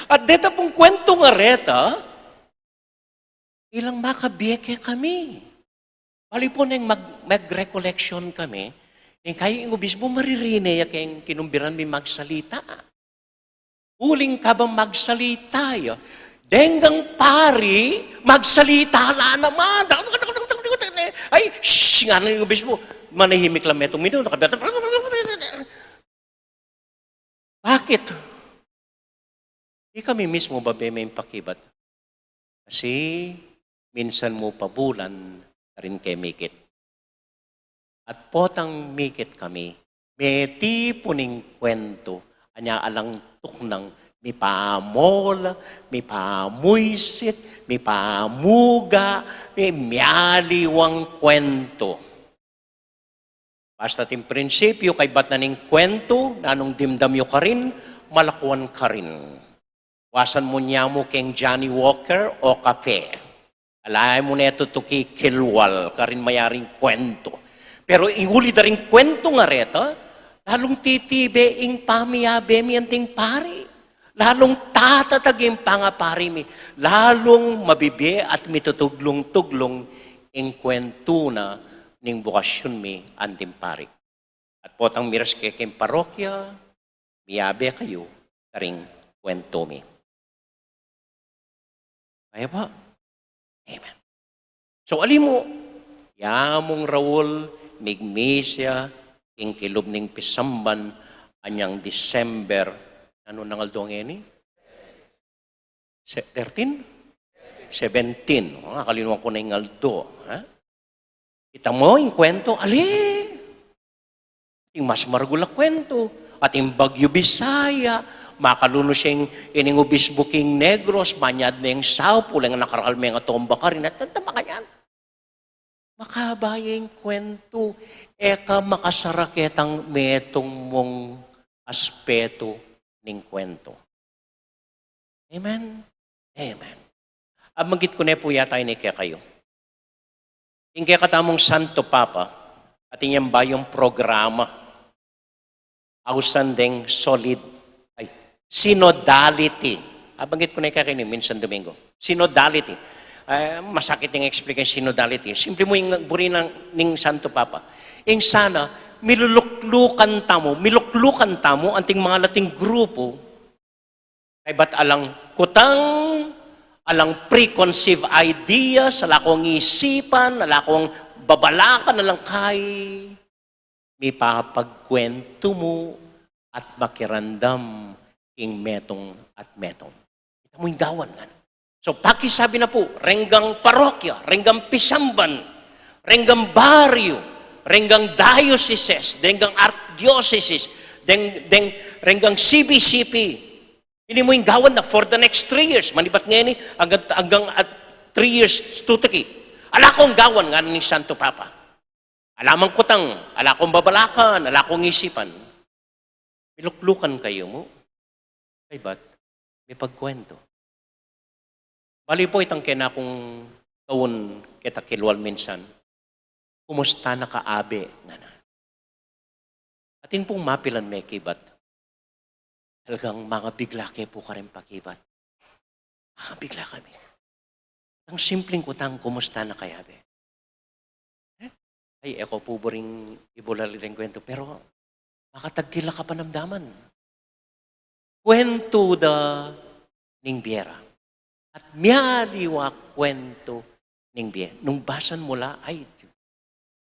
At deta pung kwentu nga reta, ilang makabie ke kami. Bali pu neng mag-, mag-recollection kami, neng kayi ing obispo maririne ya keng kinumbiran mi magsalita. Uling kabang magsalita ya, denggang pari, magsalita la naman. Ay, shh, ngana ning obispo, manahimik la metung minutu, kabet. Bakit? Di kami mismu babe me ing pakibat. Kasi minsan mu pabulan karin ke mikit. At potang mikit kami, metipu ning kwentu, anya alang tuknang mipamola, mipamuisit, mipamuga, mi-, mialiwang kwentu. Basta ating prinsipyu, kaybat na ning kwentu, nanung dimdam yu karin, malakuan karin. Wasan mu nya mu keng Johnny Walker o kape. Ala mu ne tutuki kilwal, karin mayaring kwentu. Pero ing uli da ring kwentu nga reta, lalung titibe ing pamiabe mi anting pari. Lalung tatatag ing pangapari mi, lalung mabibie at mitutuglung-tuglung ing kwentu na ning bokasyun mi anting pari. At potang miras ke keng parokya, miabe kayu karing kwentu mi. Kaya pa? Amen. So, ali mu, ya mung Raul, migmis ya king kilub ning pisamban anyang December, nanu nang aldo ngeni? Se-, thirteen? Seventeen. O, akalinuan ku na ing aldo, ha? Kita mu ing kwentu, ali. Ing mas maragul a kwentu, ating Bagyo Bisaya, makalunus ya ing, ining obispo king Negros, manyad ne ing saup, uling nakarakal me ing atomba karin, at tanta makanyan. Makaba ya ing kwentu, e ka makasara ketang metung mung aspetu ning kwentu. Amen? Amen. Abanggit ku ne pu yata ini kekayu. Ing kekatamung Santo Papa, atin yang bayung programa, ausan deng solid, ay, synodality. Abanggit ku ne kekayu ini minsan Domingo. Synodality. Eh, masakit ing explain synodality. Simple mu ing buri na ning Santo Papa. Ing sana, miluluklukan tamu, miluklukan tamu, anting mangalating grupu, kaybat alang kutang, alang preconceived ideas, ala kung isipan, ala kung babalakan, alang kay mipapagkwentu mu at makiramdam king metung at metung. Kita mu ing gawan ngan. So, pakisabi na pu, renggang parokya, renggang pisamban, renggang baryu, renggang dioceses, renggang archdiocese, deng, deng, renggang C B C P. Ini mu ing gawan na for the next three years. Manibat ngeni, anggang, anggang at three years tutuki. Ala kung gawan, ngana ning Santo Papa. Ala mang kutang, ala kung babalakan, ala kung isipan. Miluklukan kayu mu. Kaybat, mipagkwentu. Bali pu itang kena kung kaun keta kilwal minsan, "Kumusta na ka, Abe?" ngana. Atin pung mapilan mekibat. Talagang mangabigla ke pu karing pakibat. Mangabigla kami. Ang simpleng kutang, "Kumusta na ka, Abe?" Eh? Ay, e ku pu buring ibulali deng kwentu, pero makatagkil a kapanamdaman. Kwentu da ning bie ra. At mialiwa kwentu ning bie. Nung basan mu la, ay,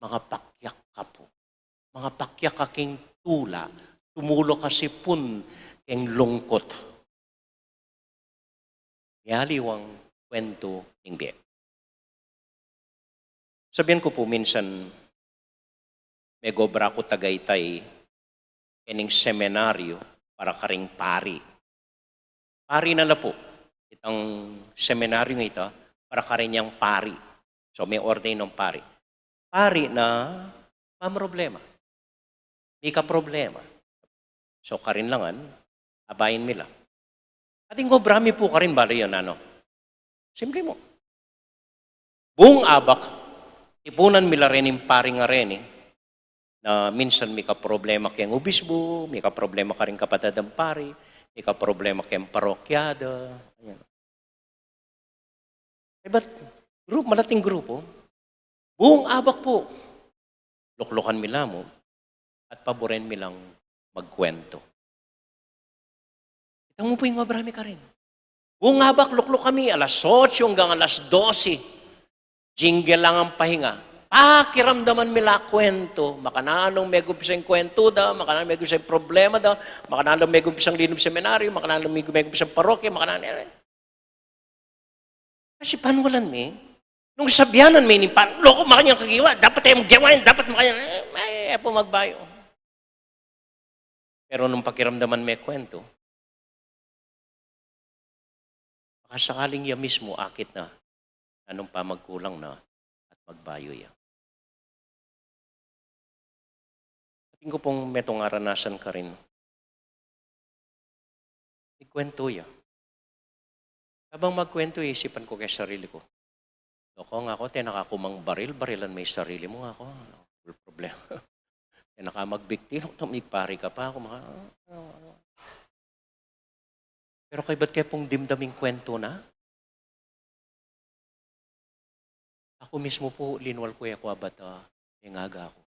mangapakyak ka pu. Mangapakyak ka king tula. Tumula ka sipun king lungkut. Mialiwang kwentu ning bie. Sabian ku pu minsan, megobra ku Tagaytay, kening seminaryo para karing pari. Pari na la pu. Itang seminaryo ita, para karing yang pari. So, me-ordain nong pari. Pari na mamroblema. Mika problema. So, karin la ngan, abayan mi la. Atin kobra mi pu karin, bale yun, nanu. Simple mu. Buung abak, tipunan mi la reni ing pari a reni, Na minsan mika problema keng ubisbu, mika problema karing kapatad a pari, mika problema keng parokya da. Ayan. Ibat grupo, malating grupo, buung abak pu, luklukan mi la mu at paburen mi lang magkuwentu. Kita mu pu ing obra mi karin. Buung abak, luklukan mi alas otso anggang alas dose. Jingle lang ang pahinga. Pakiramdaman mi la kuwentu. Makananu megumpisa ing kuwentu da, makananu megumpisa ing problema da, makananu megumpisa ing linub seminaryo, makananu megumpisa ing parokya, makananu. Kasi panukalan mi, nung sabianan mi ning pan-, loko, makanyan kagiwa, dapat e mu gewa yan, dapat makanyan, e, e, e pu magbayu. Pero nung pakiramdaman me kuwentu, baka sakaling ya mismu akit na, nanung pamagkulang na at magbayu ya. Atin ku pung metung a aranasan karin. Mikuwentu ya. Abang magkuwentu, isipan ku keng sarili ku, "Loko, ngako, tena ka ku mangbaril, barilan me ing sarili mu, ngako. Alang problema. Tena ka magbikti, loko, migpari ka pa, aku maka-" Pero kaybat ke pung dimdam ing kuwentu na? Aku mismu pu, linwal ku e ku abata ing aga ku.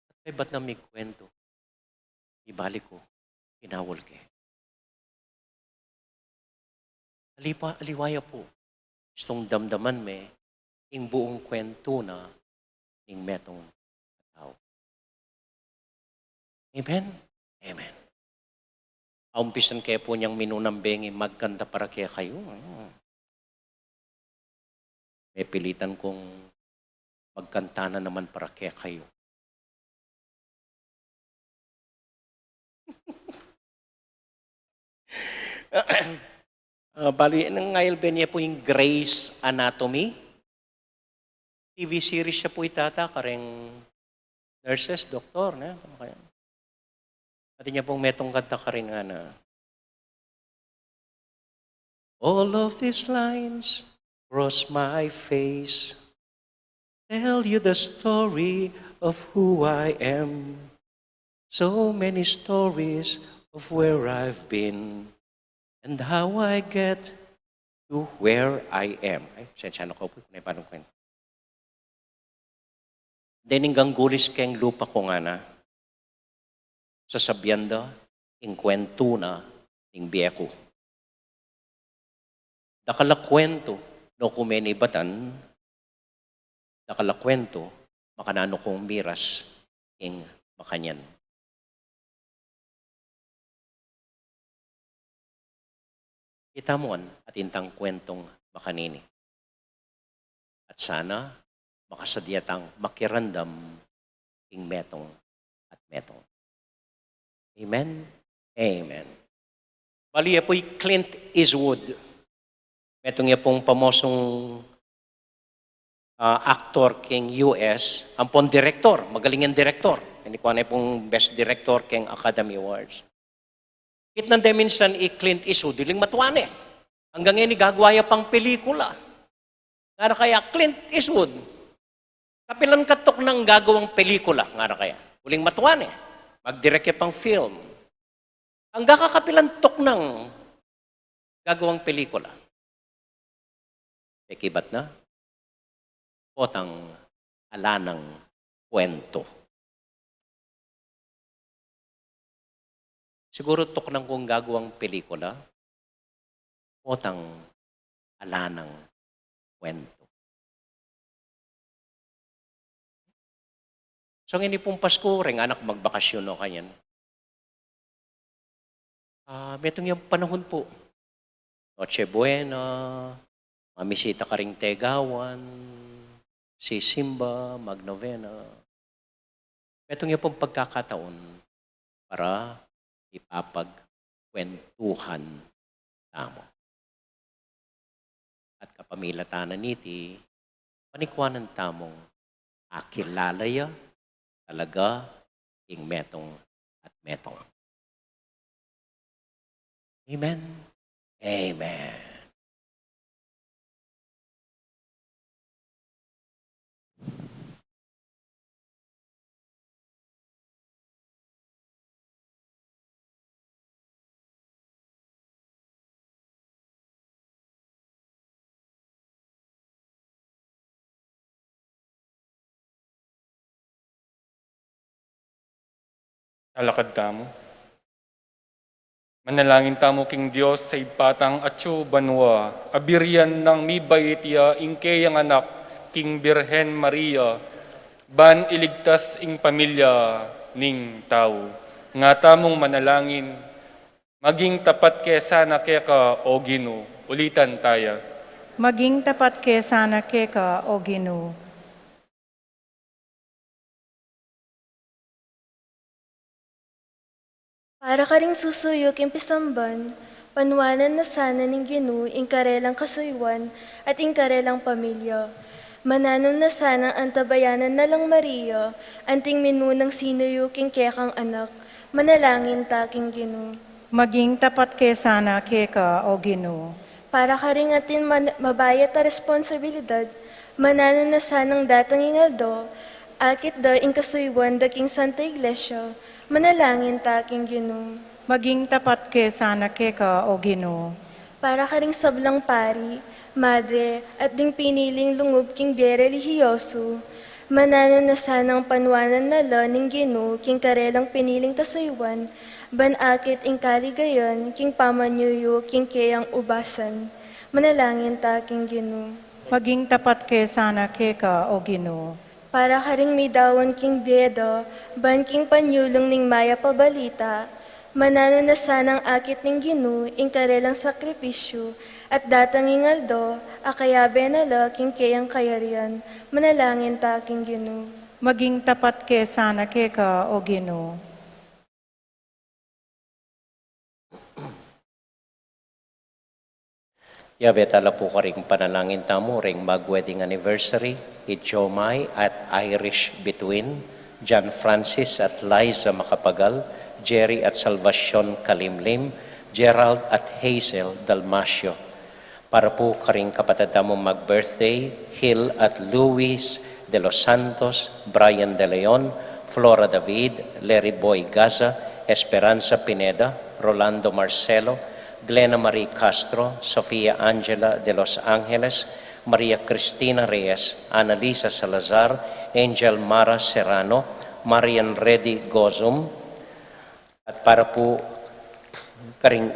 At kaybat nang mikuwentu, ibalik ku, pinawul ke. Aliwa, aliwa ya pu, istung damdaman me ing buung kuwentu na ning metung a tau. Amen? Amen. Aumpisan ke pu niyang minunang bengi, magkanta para kekayu. Mepilitan kung magkanta na naman para kekayu. Ah, bali, nang ngayal bene pu ing Grey's Anatomy. T V series ya pu ita, ta, kareng nurses, doktor, ne? Atin ya pung metung kanta karin, ngana, "All of these lines cross my face. Tell you the story of who I am. So many stories of where I've been and how I get to where I am." Ay, sensya na ku pu, ne, panung kuwentu. Dening ganggulis keng lupa ku, ngana, sasabian da ing kuwentu na ning bie ku. Dakal a kuwentu, no ku menibatan, dakal a kuwentu, makananu kung miras ing makanyan. Itamu ngan atin tang kuwentung makanini. At sana makasadya tang makiramdam ing metung at metung. Amen? Amen. Bali, ya pu i Clint Eastwood. Metung ya pung pamosung, ah, aktor keng U S, ampong direktor, magaling yang direktor. Ini kuwan ya pung best director keng Academy Awards. Kitnan de minsan i Clint Eastwood, uling matua ne. Anggang ngeni gagawa ya pang pelikula. Ngana kaya, Clint Eastwood, kapilan ka tuknang gagawang pelikula, ngana kaya. Uling matua ne, magdirek ya pang film. Angga ka kapilan tuknang gagawang pelikula? Pekibat na, potang ala nang kuwentu. Siguru tuknang kung gagawang pelikula, potang ala nang kuwentu. So, ngeni pung Pasku, reng anak magbakasyon no kanyan. Ah, metung yang panahun pu. Noche Buena, mamisita karing Tegawan, sisimba, magnovena. Metung ya pung pagkakataon para ipapagkwentuhan tamu. At kapamilatan na niti, panikwanan tamung akilala ya talaga ing metung at metung. Amen. Amen. Talakad tamu. Manalangin tamu king Dios a Ibpa tang atsu banua, a birian nang mibait ya ing keyang anak king Birhen Maria, ban iligtas ing pamilya ning tau. Nga tamung manalangin. Maging tapat ke sana keka, O Ginu. Ulitan taya. Maging tapat ke sana keka, O Ginu. Para karing susuyu king pisamban, panuanan na sana ning Ginu ing karelang kasuyuan at ing karelang pamilya. Mananu na sanang antabayanan na lang Maria, anting minunang sinuyu king kekang anak. Manalangin ta king Ginu. Maging tapat ke sana keka, O Ginu. Para karing atin man-, mabayat a responsibilidad, mananu na sanang datang ing aldo, akit da ing kasuyuan da king Santa Iglesia, manalangin ta king Ginu. Maging tapat ke sana keka, O Ginu. Para karing sablang pari, madre, at ding piniling lungub king bie relihiyosu, mananu na sanang panuanan na la ning Ginu king karelang piniling kasuyuan, ban akit ing kaligayan king pamanyuyu king keyang ubasan. Manalangin ta king Ginu. Maging tapat ke sana keka, O Ginu. Para karing midaun king bie da, ban king panyulung ning mayap a balita, mananu na sanang akit ning Ginu ing karelang sakripisyu, at datang ing aldo, a kayabe na la king keyang kayarian. Manalangin ta king Ginu. Maging tapat ke sana keka, O Ginu. Yabe tala pu karing panalangin tamu ring mag-wedding anniversary, i Jomai at Irish Between, John Francis at Liza Macapagal, Jerry at Salvacion Kalimlim, Gerald at Hazel Dalmacio. Para pu karing kapatad tamung mag-birthday, Hil at Luis de los Santos, Brian de Leon, Flora David, Larry Boy Gaza, Esperanza Pineda, Rolando Marcelo, Glena Marie Castro, Sofia Angela de los Angeles, Maria Cristina Reyes, Annalisa Salazar, Angel Mara Serrano, Marian Reddy Gozum, at para pu karing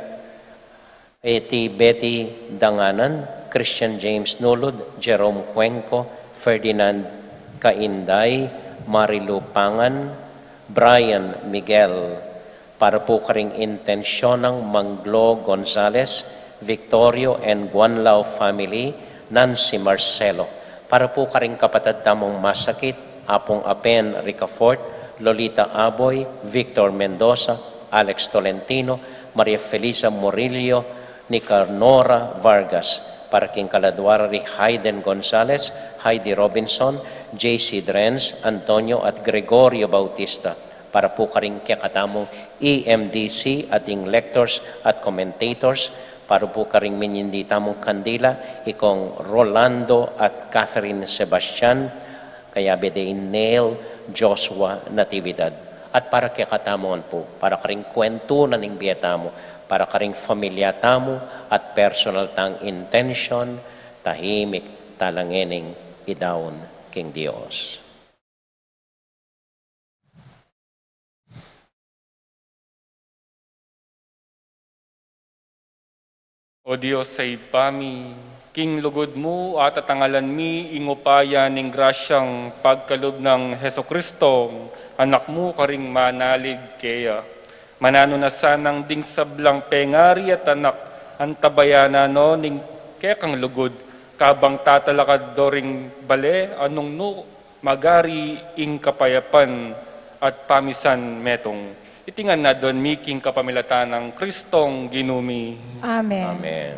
Eti Betty Danganan, Christian James Nulud, Jerome Cuenco, Ferdinand Kainday, Marilu Pangan, Brian Miguel. Para pu karing intensyon nang Manglo Gonzales, Victorio and Guanlao family, Nancy Marcelo. Para pu karing kapatad tamung masakit, Apung Apen Ricafort, Lolita Aboy, Victor Mendoza, Alex Tolentino, Maria Felisa Murillo, Nicanora Vargas. Para king kaladua ra ri Hayden Gonzales, Heidi Robinson, J C Drenz, Antonio at Gregorio Bautista. Para pu karing kekatamung E M D C at ding lectors at commentators, para pu karing minyindi tamung kandila, i Kong Rolando at Catherine Sebastian, kayabe de i Neil Joshua Natividad. At para kekatamu ngan pu, para karing kwentu na ning bie tamu, para karing familia tamu, at personal tang intensyon, tahimik tala ngening idaun king Dios. O Dios a Ibpa mi, king lugud mu atatangalan mi ing upaya ning grasyang pagkalub nang Jesucristo, Anak mu, karing manalig keya. Mananu na sanang ding sablang pengari at anak, antabayanan no ning kekang lugud, kabang tatalakad do ring bale a nung nu magari ing kapayapan at pamisan metung. Iti ngan aduan mi king kapamilatan nang Kristong Ginu mi. Amen. Amen.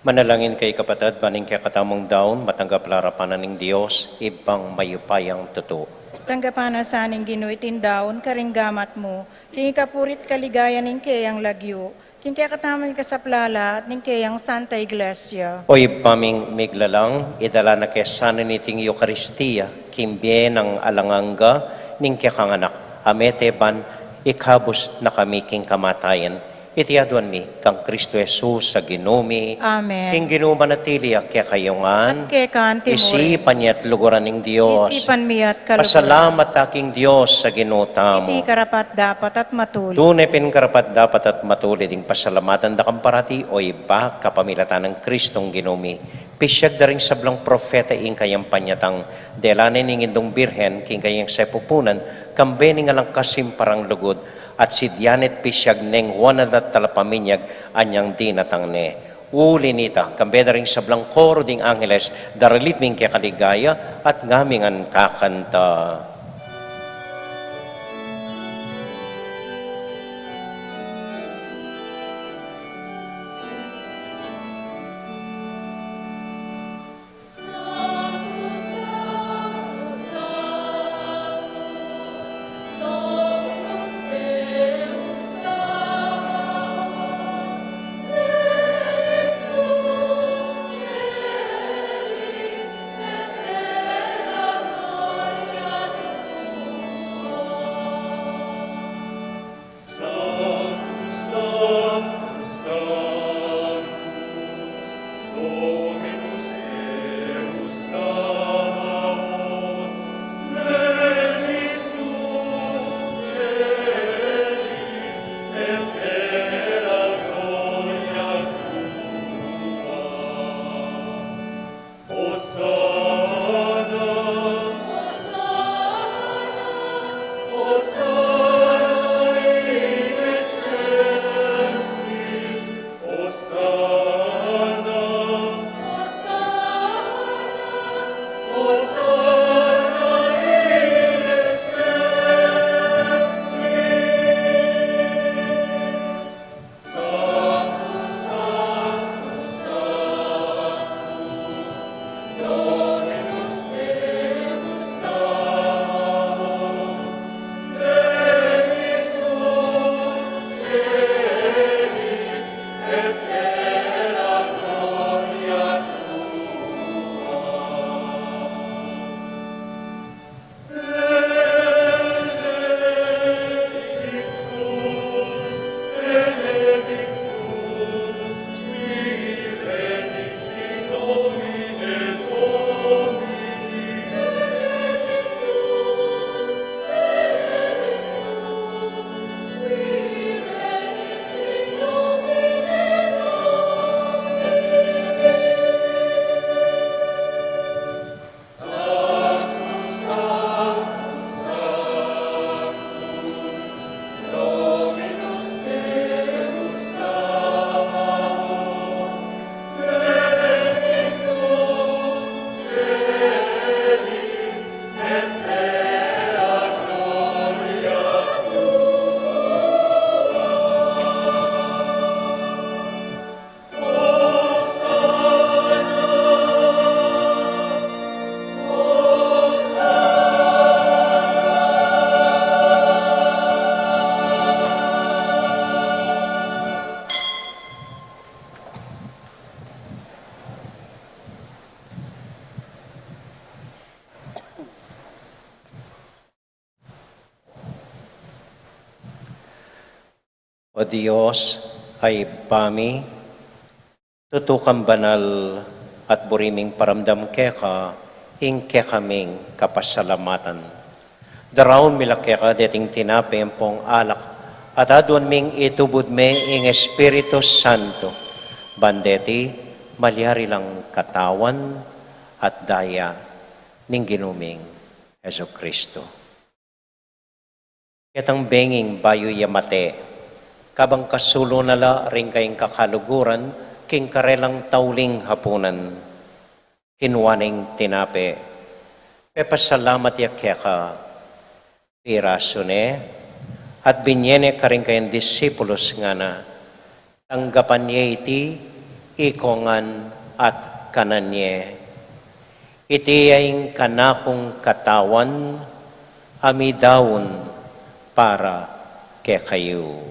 Manalangin kayu, kapatad, ban ing kekatamung daun matanggap la arapan na ning Dios, Ibpang mayupayang tutu. Tanggapan na sa ning Ginu iting daun karing gamat mu, king ikapuri't kaligayan ning keyang lagyu, king kekatamung ikasaplala at ning keyang Santa Iglesia. O Ibpa ming miglalang, idala na ke sana niting Eukaristia king bie nang alang angga ning kekang Anak, a mete ban ikabus na kami king kamatayan. Iti aduan mi kang Kristo Jesus a Ginu mi. Amen. Ing Ginu manatili ya kekayu ngan. At keka naman. Isipan ye at luguran ning Dios. Isipan mi ya at kaluguran. Pasalamat ta king Dios a Ginu tamu. Iti karapat-dapat at matulid. Tune pin karapat-dapat at matulid ing pasalamatan da kang parati, o Ibpa, kapamilatan nang Kristong Ginu mi. Pisiag da ring sablang propeta ing kayang panyatang, dela ne ning Indung Birhen king kayang sepupunan, kambe ning alang kasimparang lugud, at sidya ne't pisiag neng Juan a Talapaminyag anyang dinatang ne. Uli nita, kambe da ring sablang koro ding angeles, daralit mi ing kekaligaya at ngaming kakanta. O Dios, a Ibpa mi, tutu kang banal at buri ming paramdam keka ing kekaming kapasalamatan. Daraun mi la keka deting tinape ampong alak, at aduan ming itubud me ing Espiritu Santo, ban deti malyari lang katawan at daya ning Ginu ming Jesucristo. Ketang benging bayu ya mate, kabang kasulu na la ring kayang kakaluguran king karelang tauling hapunan, kinua neng tinape, pepasalamat ya keka, pirasu ne, at binye ne karing kayang disipulus, ngana: Tanggapan ye iti Iko ngan at kanan ye. Iti ya ing kanakung katawan, a midaun para kekayu.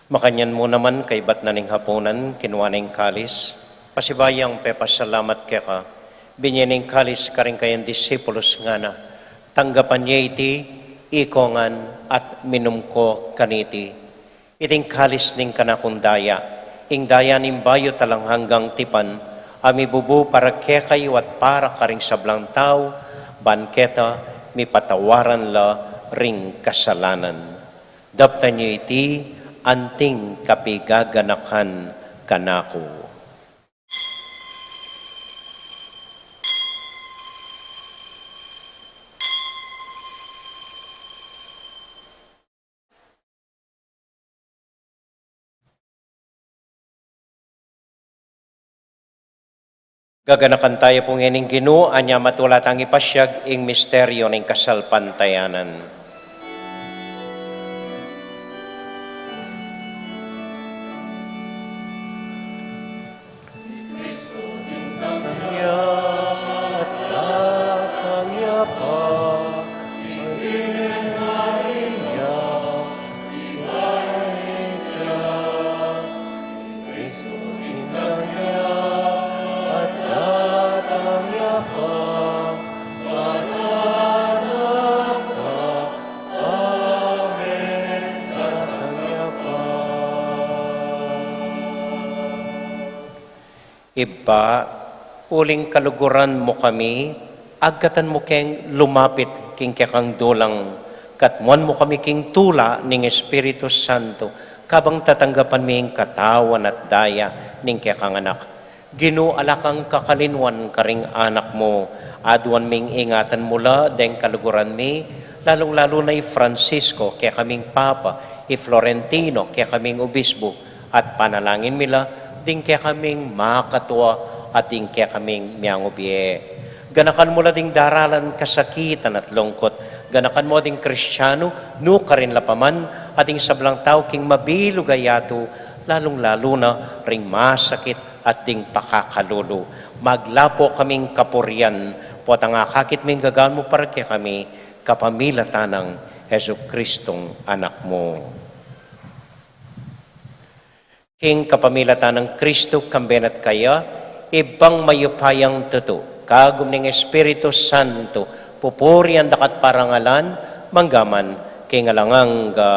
Makanyan mu naman, kaybat na ning hapunan, kinua ne ing kalis, pasibayu yang pepasalamat keka, binye ne ing kalis karing kayang disipulus, ngana: Tanggapan ye iti, iko ngan, at minum ko kaniti. Iting kalis ning kanakung daya, ing daya ning bayu at alang anggang tipan, a mibubu para kekayu at para karing sablang tau, ban keta mipatawaran la ring kasalanan. Daptan yu iti anting kapigaganakan kanaku. Gaganakan taya pu ngening Ginu, anya matula tang ipasyag ing misteryo ning kasalpantayanan. Ibpa, uling kaluguran mu kami, agkatan mu keng lumapit king kekang dulang, katmuan mu kami king tula ning Espiritu Santo, kabang tatanggapan mi ing katawan at daya ning kekang Anak. Ginu, ala kang kakalinuan karing anak mu, aduan ming ingatan mu la deng kaluguran mi, lalung-lalu na i Francisco, kekaming Papa, i Florentino, kekaming Obispo, at panalangin mi la ding kekaming makatua at ding kekaming miangubie. Ganakan mu la ding daralan kasakitan at lungkut. Ganakan mu ding Kristiano, nukarin la pa man, at ding sablang tau king mabilug a yatu, lalung-lalu na ring masakit at ding pakakalulu. Maglapo kaming kapurian, potang akakit ming gagawan mu para kekami, kapamilatan nang Jesucristong Anak mu. King kapamilatan nang Kristo, kambe na at kaya, Ibpang mayupayang tutu, kagum ning Espiritu Santo, pupurian da ka at parangalan, mangga man king alang angga.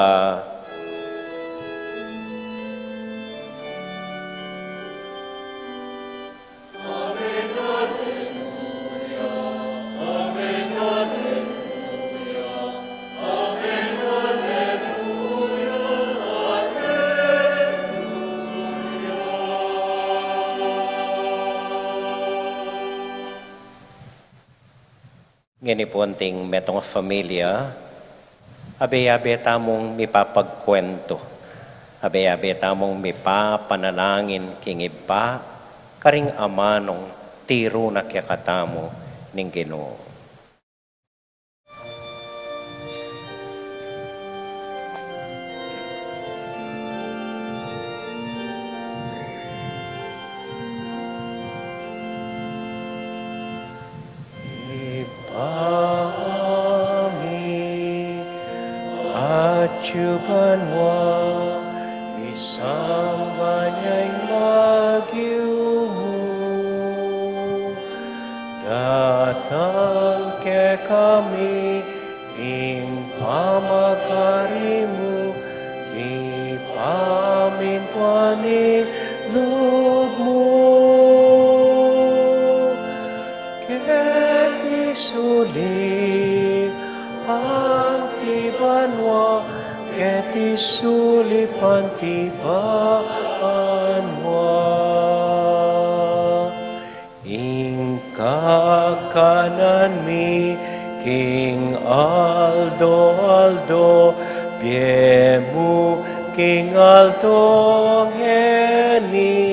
Ngeni pu anting metung a familia, abe-abe tamung mipapagkuentu, abe-abe tamung mipapanalangin king Ibpa, karing amanung tiru na kekatamu ning Ginu. Ibpa mi, atyu ka banua, misamban ya ing lagyu mu, datang kekami ing pamagari mu, mipamintuan ing lub mu. Keti sulip anti banua, keti sulip anti banua. Ing kakanan mi king aldo-aldo, Bie mu king aldo ngeni,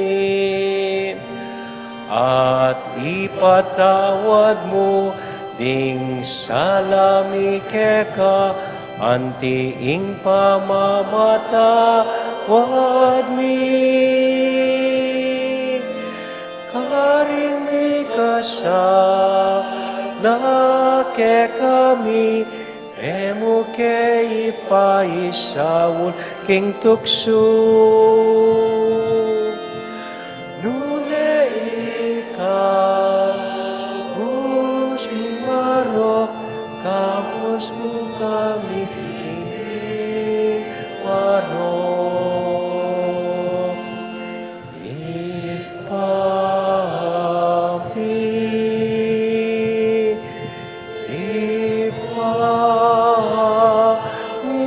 at ipatawad mu ding sala mi keka, anti ing pamamatawad mi karing mikasala kekami, e mu ke ipaisaul king tuksu, nune ikabus mu ing marok, kabus mu kami king marok. Ibpa mi, Ibpa mi.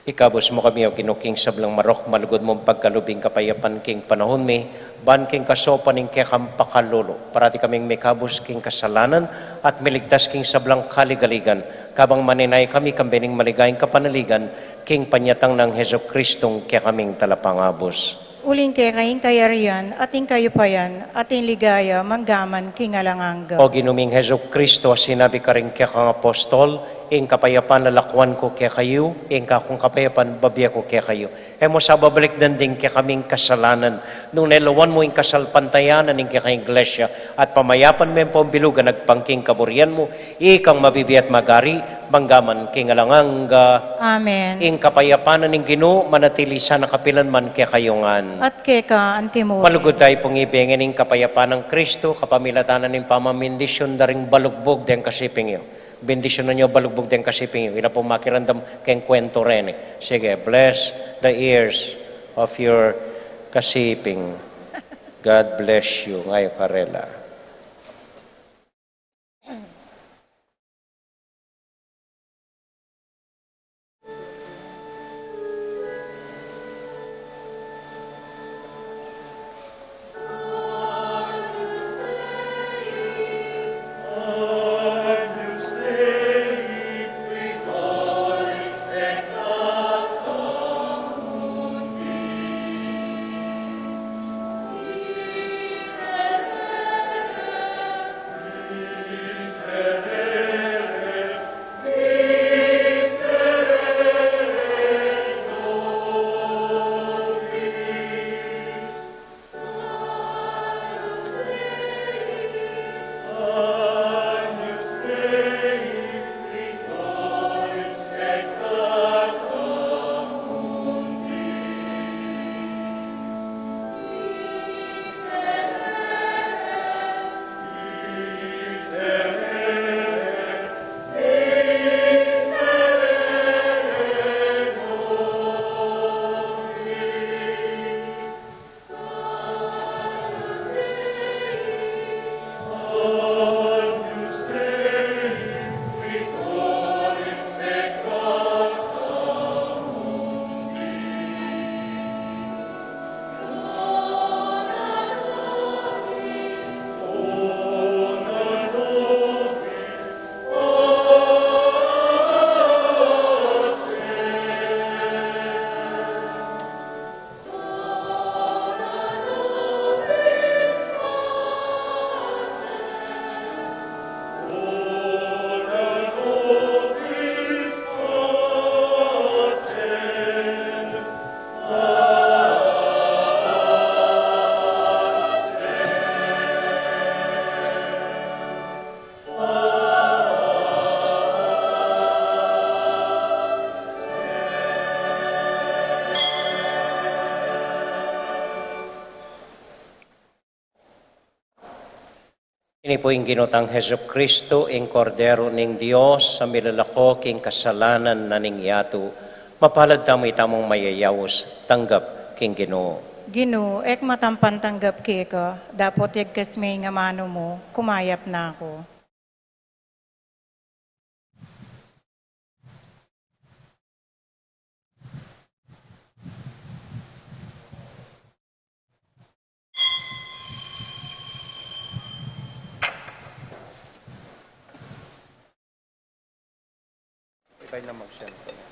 Ikabus mu kami, O Ginu, king sablang marok, malugud mung pagkalub ing kapayapan king panahun mi, ban king kasaupan ning kekang pakalulu, parati kaming mikabus king kasalanan at miligtas king sablang kaligaligan, kabang manenaya kami kambe ning maligayang kapanaligan, king panyatang nang Jesucristong kekaming Talapangabus. Uling keka ing kayarian, at ing kayupayan, at ing ligaya, manggaman king alang angga. O Ginu ming Jesucristo, a sinabi karing kekang apostol, ing kapayapan lalakwan ku kekayu, ing kakung kapayapan bibie ku kekayu. E mu sa babalikdan ding kekaming kasalanan, nune lawan mu ing kasalpantayanan ning kekang Iglesia, at pamayapan me ing pambilugan agpang king kaburian mu, ikang mabibie at magari, manggaman king alang angga. Amen. Ing kapayapan ning Ginu, manatili sana kapilan man kekayu ngan. At keka antimurin. Malugud tamu pung ibie ngening kapayapan nang Kristo, kapamilatan ning pamamindisyun da ring balugbug deng kasiping yu. Bendisyunan yu balugbug deng kasiping yu. Ila pung makiramdam keng kwentu reni. Sige, bless the ears of your kasiping. God bless you. Ngayu karela. Ini pu ing Ginu tang Jesucristo, ing Kordero ning Dios, a milalako king kasalanan na ning yatu. Mapalad tamu itamung mayayaus, tanggap king Ginu. Ginu, e ku matampan tanggap keka, dapot yagkas me ing amanu mu, kumayap na ku. Kaya na mag-share ko na.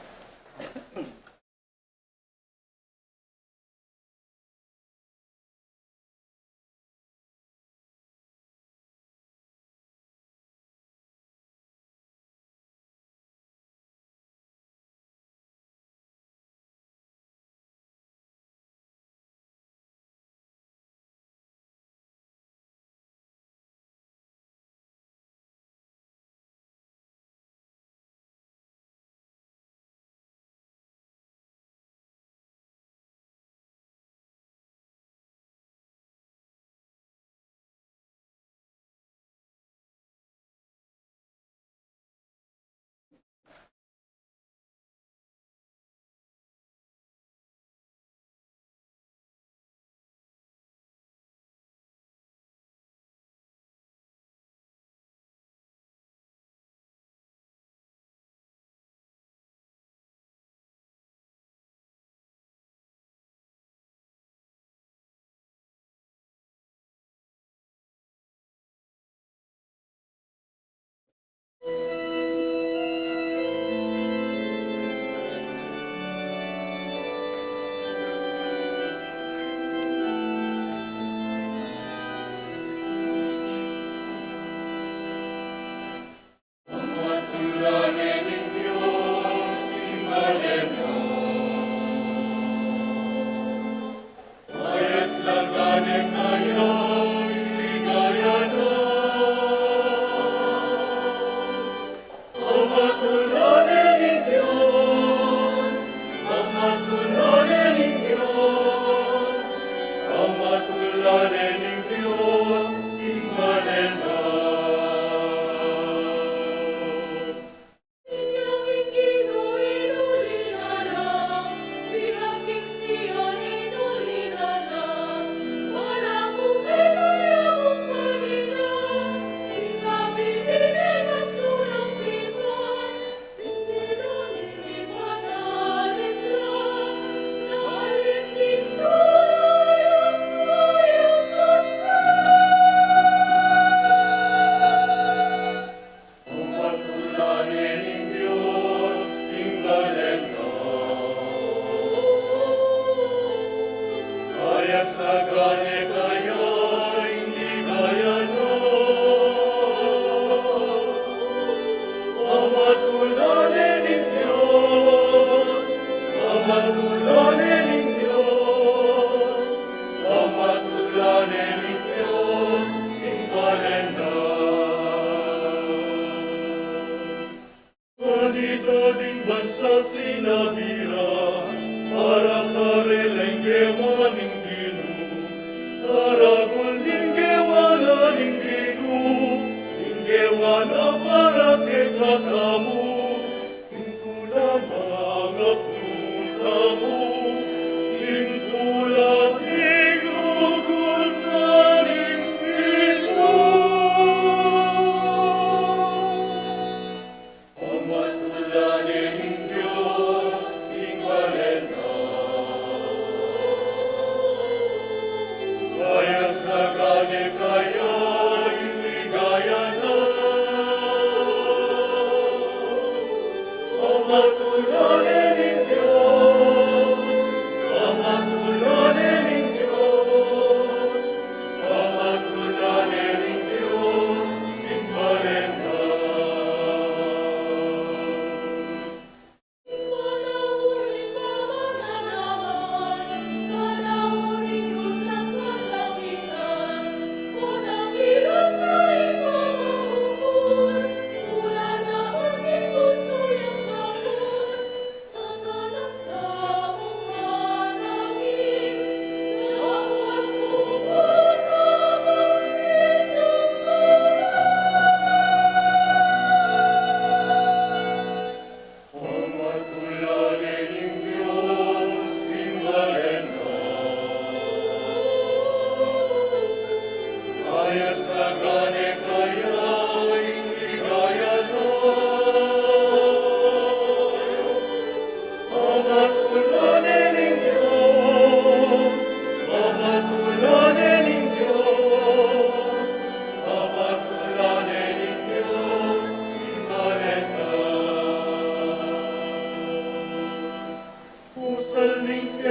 Bandita ding bansa sinabi ra, para karela ing gewa ning Ginu, karagul ning gewa na ning Ginu, ing gewa na para kekatamu, ing tula na ngapun tamu, ing tula ning rugul na ning Ginu. Pamatulan ne ning Dios ing balen na. Kaya sagane kaya ing ligaya na. Pamatulan ne ning Dios, pamatulan ne ning Dios, pamatulan ne ning Dios ing balen na.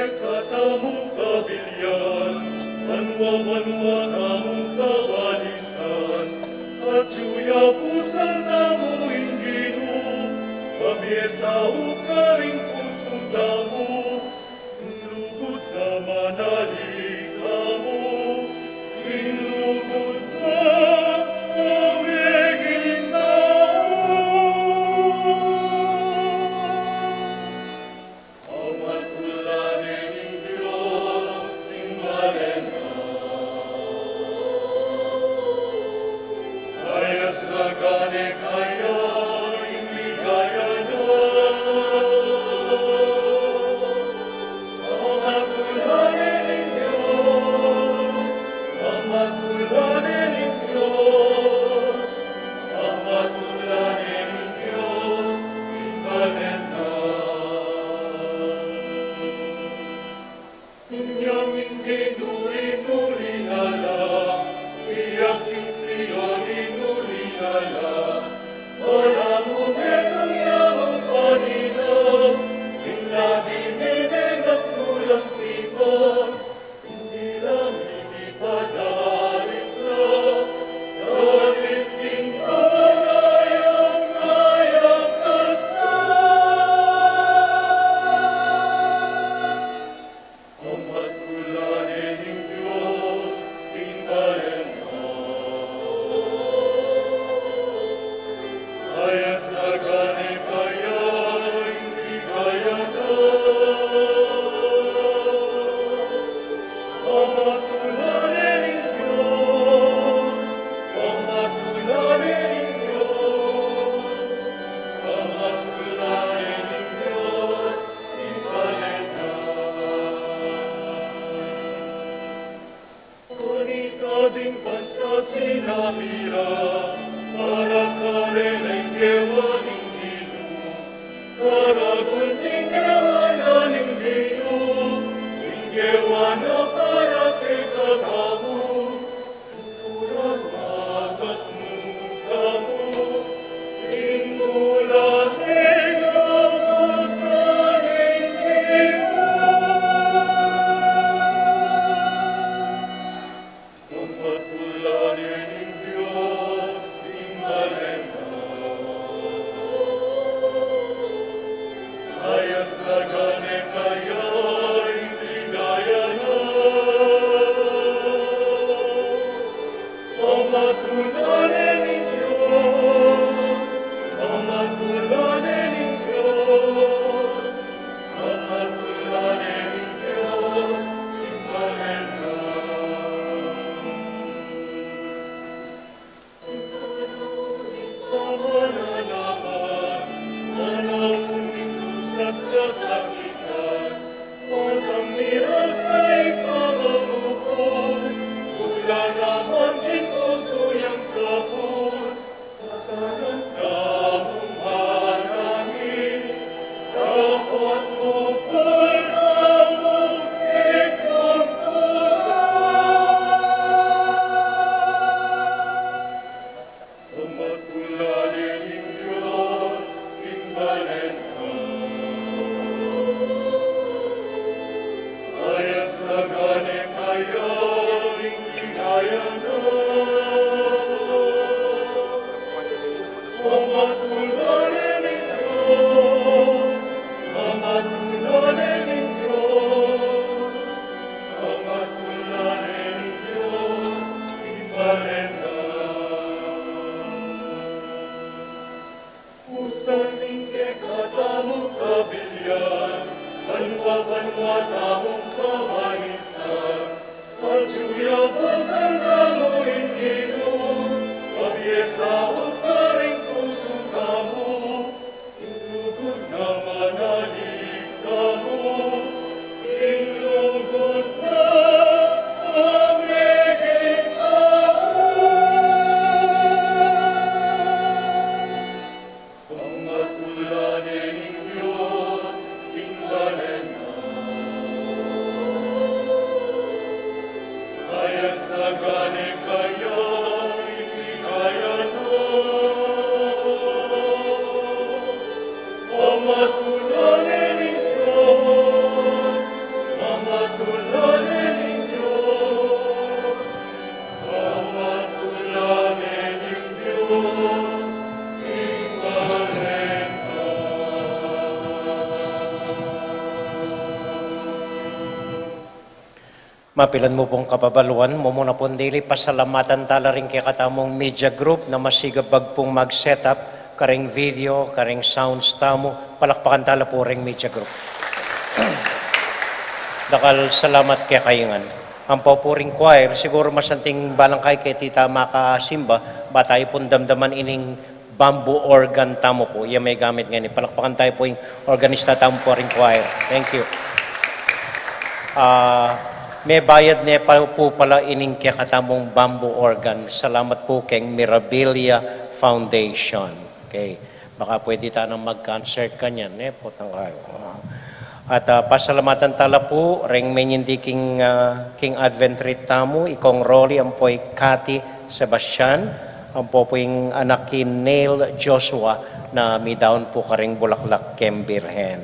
Katamung kabilian, banua-banua tamung kabanisan, atyu ya pu santamu ing Ginu, pamiesau karing pusu tamu, ing lugud na manalikan tamu, ing lugud na pameging tau. Amat kulanen ing Dios ing balen na. Ayas na gane kaya ing ligaya na. Amat kulanen ing Dios, amat kulanen ing Dios, amat kulanen ing Dios ing balen na. Inyang ing Ginu ing uli na la, biak ing Sion ing uli na la, malamu metung ya ing panina, ing lagi mi menaknulang tipan, ing dila mi mipadalit na, dalit king tunay a kayakas na. Amat kulanen ing Dios ing balen na. Ayas na gane kaya ing ligaya na. Amat kulanen ing Dios, amat kulanen ing Dios, amat kulanen ing Dios. Kaniting bansa sinamira, para karela ing gewa ning Ginu, karagun ing gewa na ning Ginu, ing gewa na para kekatamu. Ayas na gane kaya ing ligaya na. Amat kulanen ing Dios, amat kulanen ing Dios, amat kulanen ing Dios ing balen na. Amat kulanen ing Dios ing balen na. Ayas na gane kaya ing ligaya na. Amat kulanen ing Dios, amat kulanen ing Dios, amat kulanen ing Dios ing balen na. Usan ing kekatamung kabilian, banua-banua tamung kabanisan, atyu ya pu santamu ing Ginu, pamiesau karing pusu tamu, ing lugud na manalikan tamu, ing lugud na pameging tau. Amat kulanen ing Dios ing balen na. Ayas na gane kaya ing ligaya na. Amat kulanen ing Dios, Mapilan mu pung kababaluan, mumuna pung dili, pasalamatan tala ring kekatamung media group na masigabag pung mag-set up karing video, karing sounds tamu. Palakpakan tala pu ring media group. Dakal salamat kekayu ngan. Ampo pu ring choir, siguru masanting balangkay keti ta makasimba, ba tayu pung damdaman ining bamboo organ tamu pu. Iya megamit ngeni. Palakpakan tayu pu ing organista tamu pu, ring choir. Thank you. Ah, mebayad ne pa pu pala ining kekatamung bamboo organ. Salamat pu keng Mirabilia Foundation. Okay. Baka pwede tanang mag-concert kanyan, ne? Potang kayu. Ah. At, ah, pasalamatan tala pu ring menyindi king, ah, king Advent wreath tamu, i Kong Rolly ampo i Cathy Sebastian, ampo pu ing anak i Neil Joshua na midaun pu karing bulaklak keng Birhen.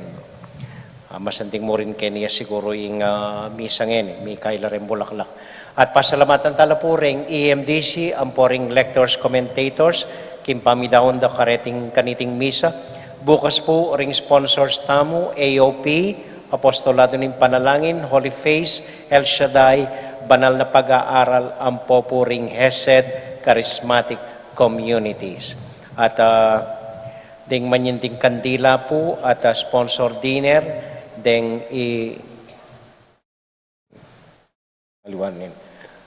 Ah, masanting mu rin keni ya siguru ing, ah, misa ngeni, mikaila ring bulaklak. At pasalamatan tala pu ring E M D C ampo ring lectors, commentators, king pamidaun da kareting kaniting misa. Bukas pu ring sponsors tamu, A O P, Apostolado ning Panalangin, Holy Face, El Shaddai, Banal na Pag-aaral, ampo pu ring Hesed Charismatic Communities. At, ah, ding manyinding kandila pu at, ah, sponsor dinner, ding i-, aliwan nin.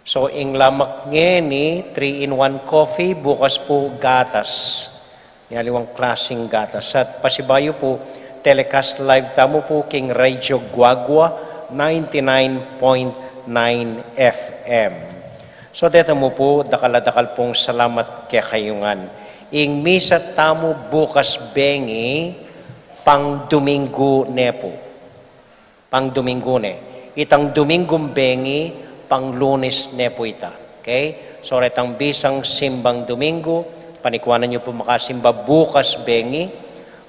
So, ing lamak ngeni, three-in-one coffee, bukas pu gatas. May aliwang klasing gatas. At pasibayu pu, telecast live tamu pu king Radyo Guagua, ninety-nine point nine F M. So, deta mu pu, dakal a dakal pung salamat kekayu ngan. Ing misa tamu bukas bengi, pang Duminggu ne pu. Pang Duminggu ne. Itang Duminggung bengi, pang Lunes ne pu ita. Okay? So, retang bisang simbang Duminggu, panikuanan yu pu makasimba bukas bengi,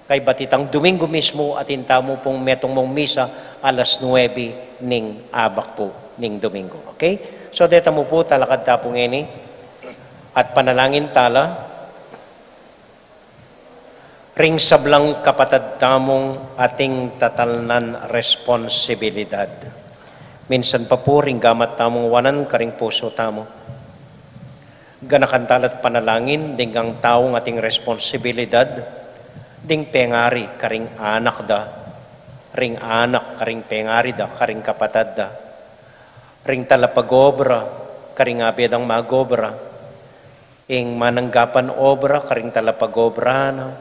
kaybat itang Duminggu mismu, atin tamu pung metung mung misa alas nuebe ning abak pu ning Duminggu. Okay? So, deta mu pu, talakad ta pu ngeni at panalangin tala ring sablang kapatad tamung ating tatalnan responsibilidad. Minsan pa pu ring gamat tamung wanan karing pusu tamu. Ganakan tala't panalangin ding taung ating responsibilidad, ding pengari karing anak da, ring anak karing pengari da, karing kapatad da, ring talapag-obra karing abe dang mag-obra, ing mananggapan obra karing talapag-obra na,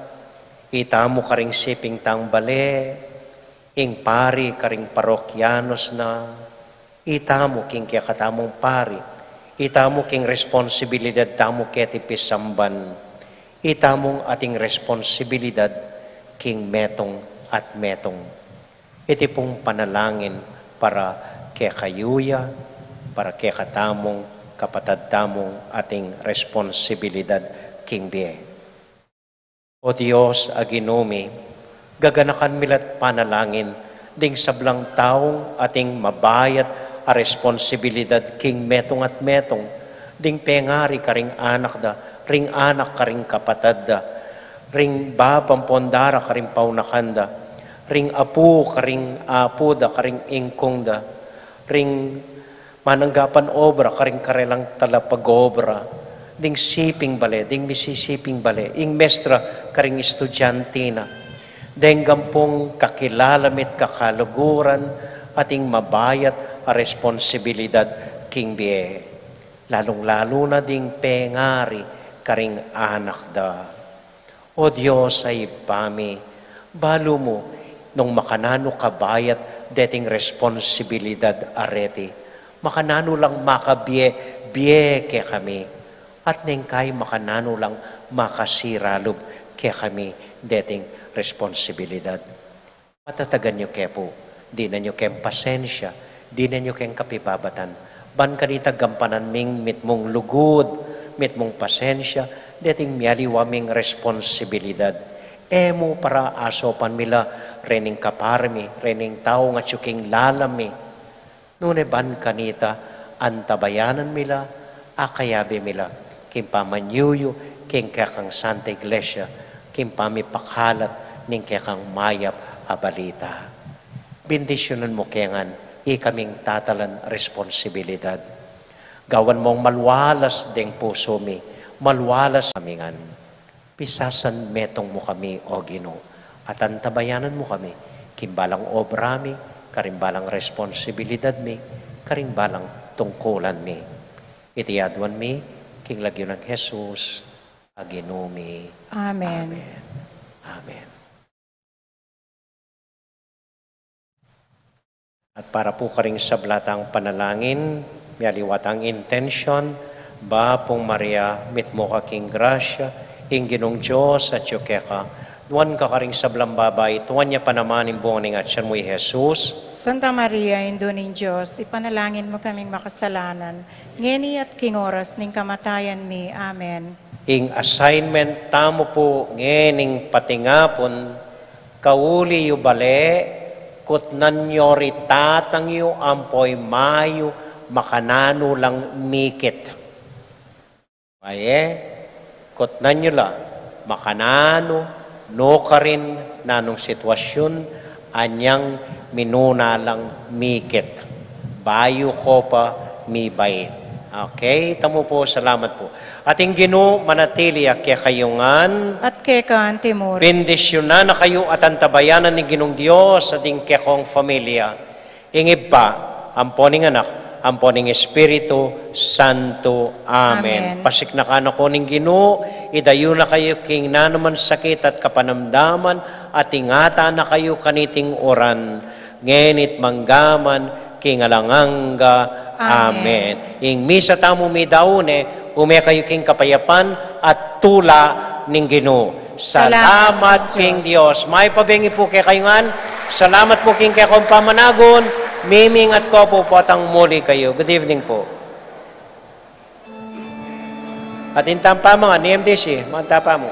itamu karing siping tang bale, ing pari karing parokyanos na, itamu king kekatamung pari, itamu king responsibilidad tamu keti pisamban, itamung ating responsibilidad king metung at metung. Iti pung panalangin para kekayu ya, para kekatamung kapatad tamung ating responsibilidad king bie. O Dios a Ginu mi, gaganakan mi la't panalangin ding sablang taung ating mabayat a responsibilidad king metung at metung, ding pengari karing anak da, ring anak karing kapatad da, ring bapa ampon dara karing paunakan da, ring apu karing apu da, karing ingkung da, ring mananggapan obra karing karelang talapag-obra, ding siping bale, ding misisiping bale, ing mestra karing estudyante na, deng ampong kakilala mi't kakaluguran ating mabayat a responsibilidad king bie, lalung-lalu na ding pengari karing anak da. O Dios a Ibpa mi, balu mu nung makananu kabayat deting responsibilidad a reti, makananu lang makabie-bie kekami, at neng kai makananu lang makasiralub kekami deting responsibilidad. Patatagan yu ke pu, dinan yu keng pasensya, dinan yu keng kapibabatan. Ban kanita gampanan ming mitmung lugud, mitmung pasensya, deting mialiwa ming responsibilidad. E mu para asopan mi la rening kapari mi, rening taung atyu king lalam mi. Nune ban kanita, antabayanan mi la, akayabe mi la, king pamanyuyu king kekang Santa Iglesia, king pamipakalat ning kekang mayap a balita. Bendisyunan mu ke ngan ikaming tatalan responsibilidad. Gawan mung malwalas deng pusu mi, malwalas kami ngan. Pisasanmetung mu kami, O Ginu, at antabayanan mu kami king balang obra mi, karing balang responsibilidad mi, karing balang tungkulan mi. Iti aduan mi king lagyu nang Jesus a Ginu mi. Amen. Amen. Amen. At para pu karing sabla tang panalangin, mialiwa tang intensyon, Bapung Maria, mitmu ka king grasya, ing Ginung Dios atyu keka, nuan ka karing sablang babai, at nuan ya pa naman ing bunga ning atyan mu, i Jesus. Santa Maria, Indu ning Dios, ipanalangin mu kaming makasalanan, ngeni at king oras ning kamatayan mi. Amen. Ing assignment tamu pu ngening patingapun, kauli yu bale, kutnan yu ri tatang yu ampo i ama yu, makananu lang mikit. Bayu, kutnan yu la, makananu, nukarin, nanung sitwasyun, anyang minuna lang mikit. Bayu ko pa mibait. Okay, tamu pu, salamat pu. At ing Ginu manatili ya kekayu ngan. At keka antimurin. Bendisyunan na kayu at antabayanan ning Ginung Dios at ing kekong familia. Ing Ibpa, ampo ning Anak, ampo ning Espiritu Santo. Amen. Amen. Pasiknakan na ko ning Ginu, idayu na kayu king nanuman sakit at kapanamdaman, at ingatan na kayu kaniting uran, ngeni't manggaman king alang angga. Amen. Amen. Ing misa tamu midaun ne, ume kayu king kapayapan at tula ning Ginu. Salamat king Dios. Mayap a bengi pu kekayu ngan. Salamat pu king kekong pamanagun. Mimingat ko pu potang muli kayu. Good evening pu. At ing tampang mangan, ing M D C, mangan ta pa mu.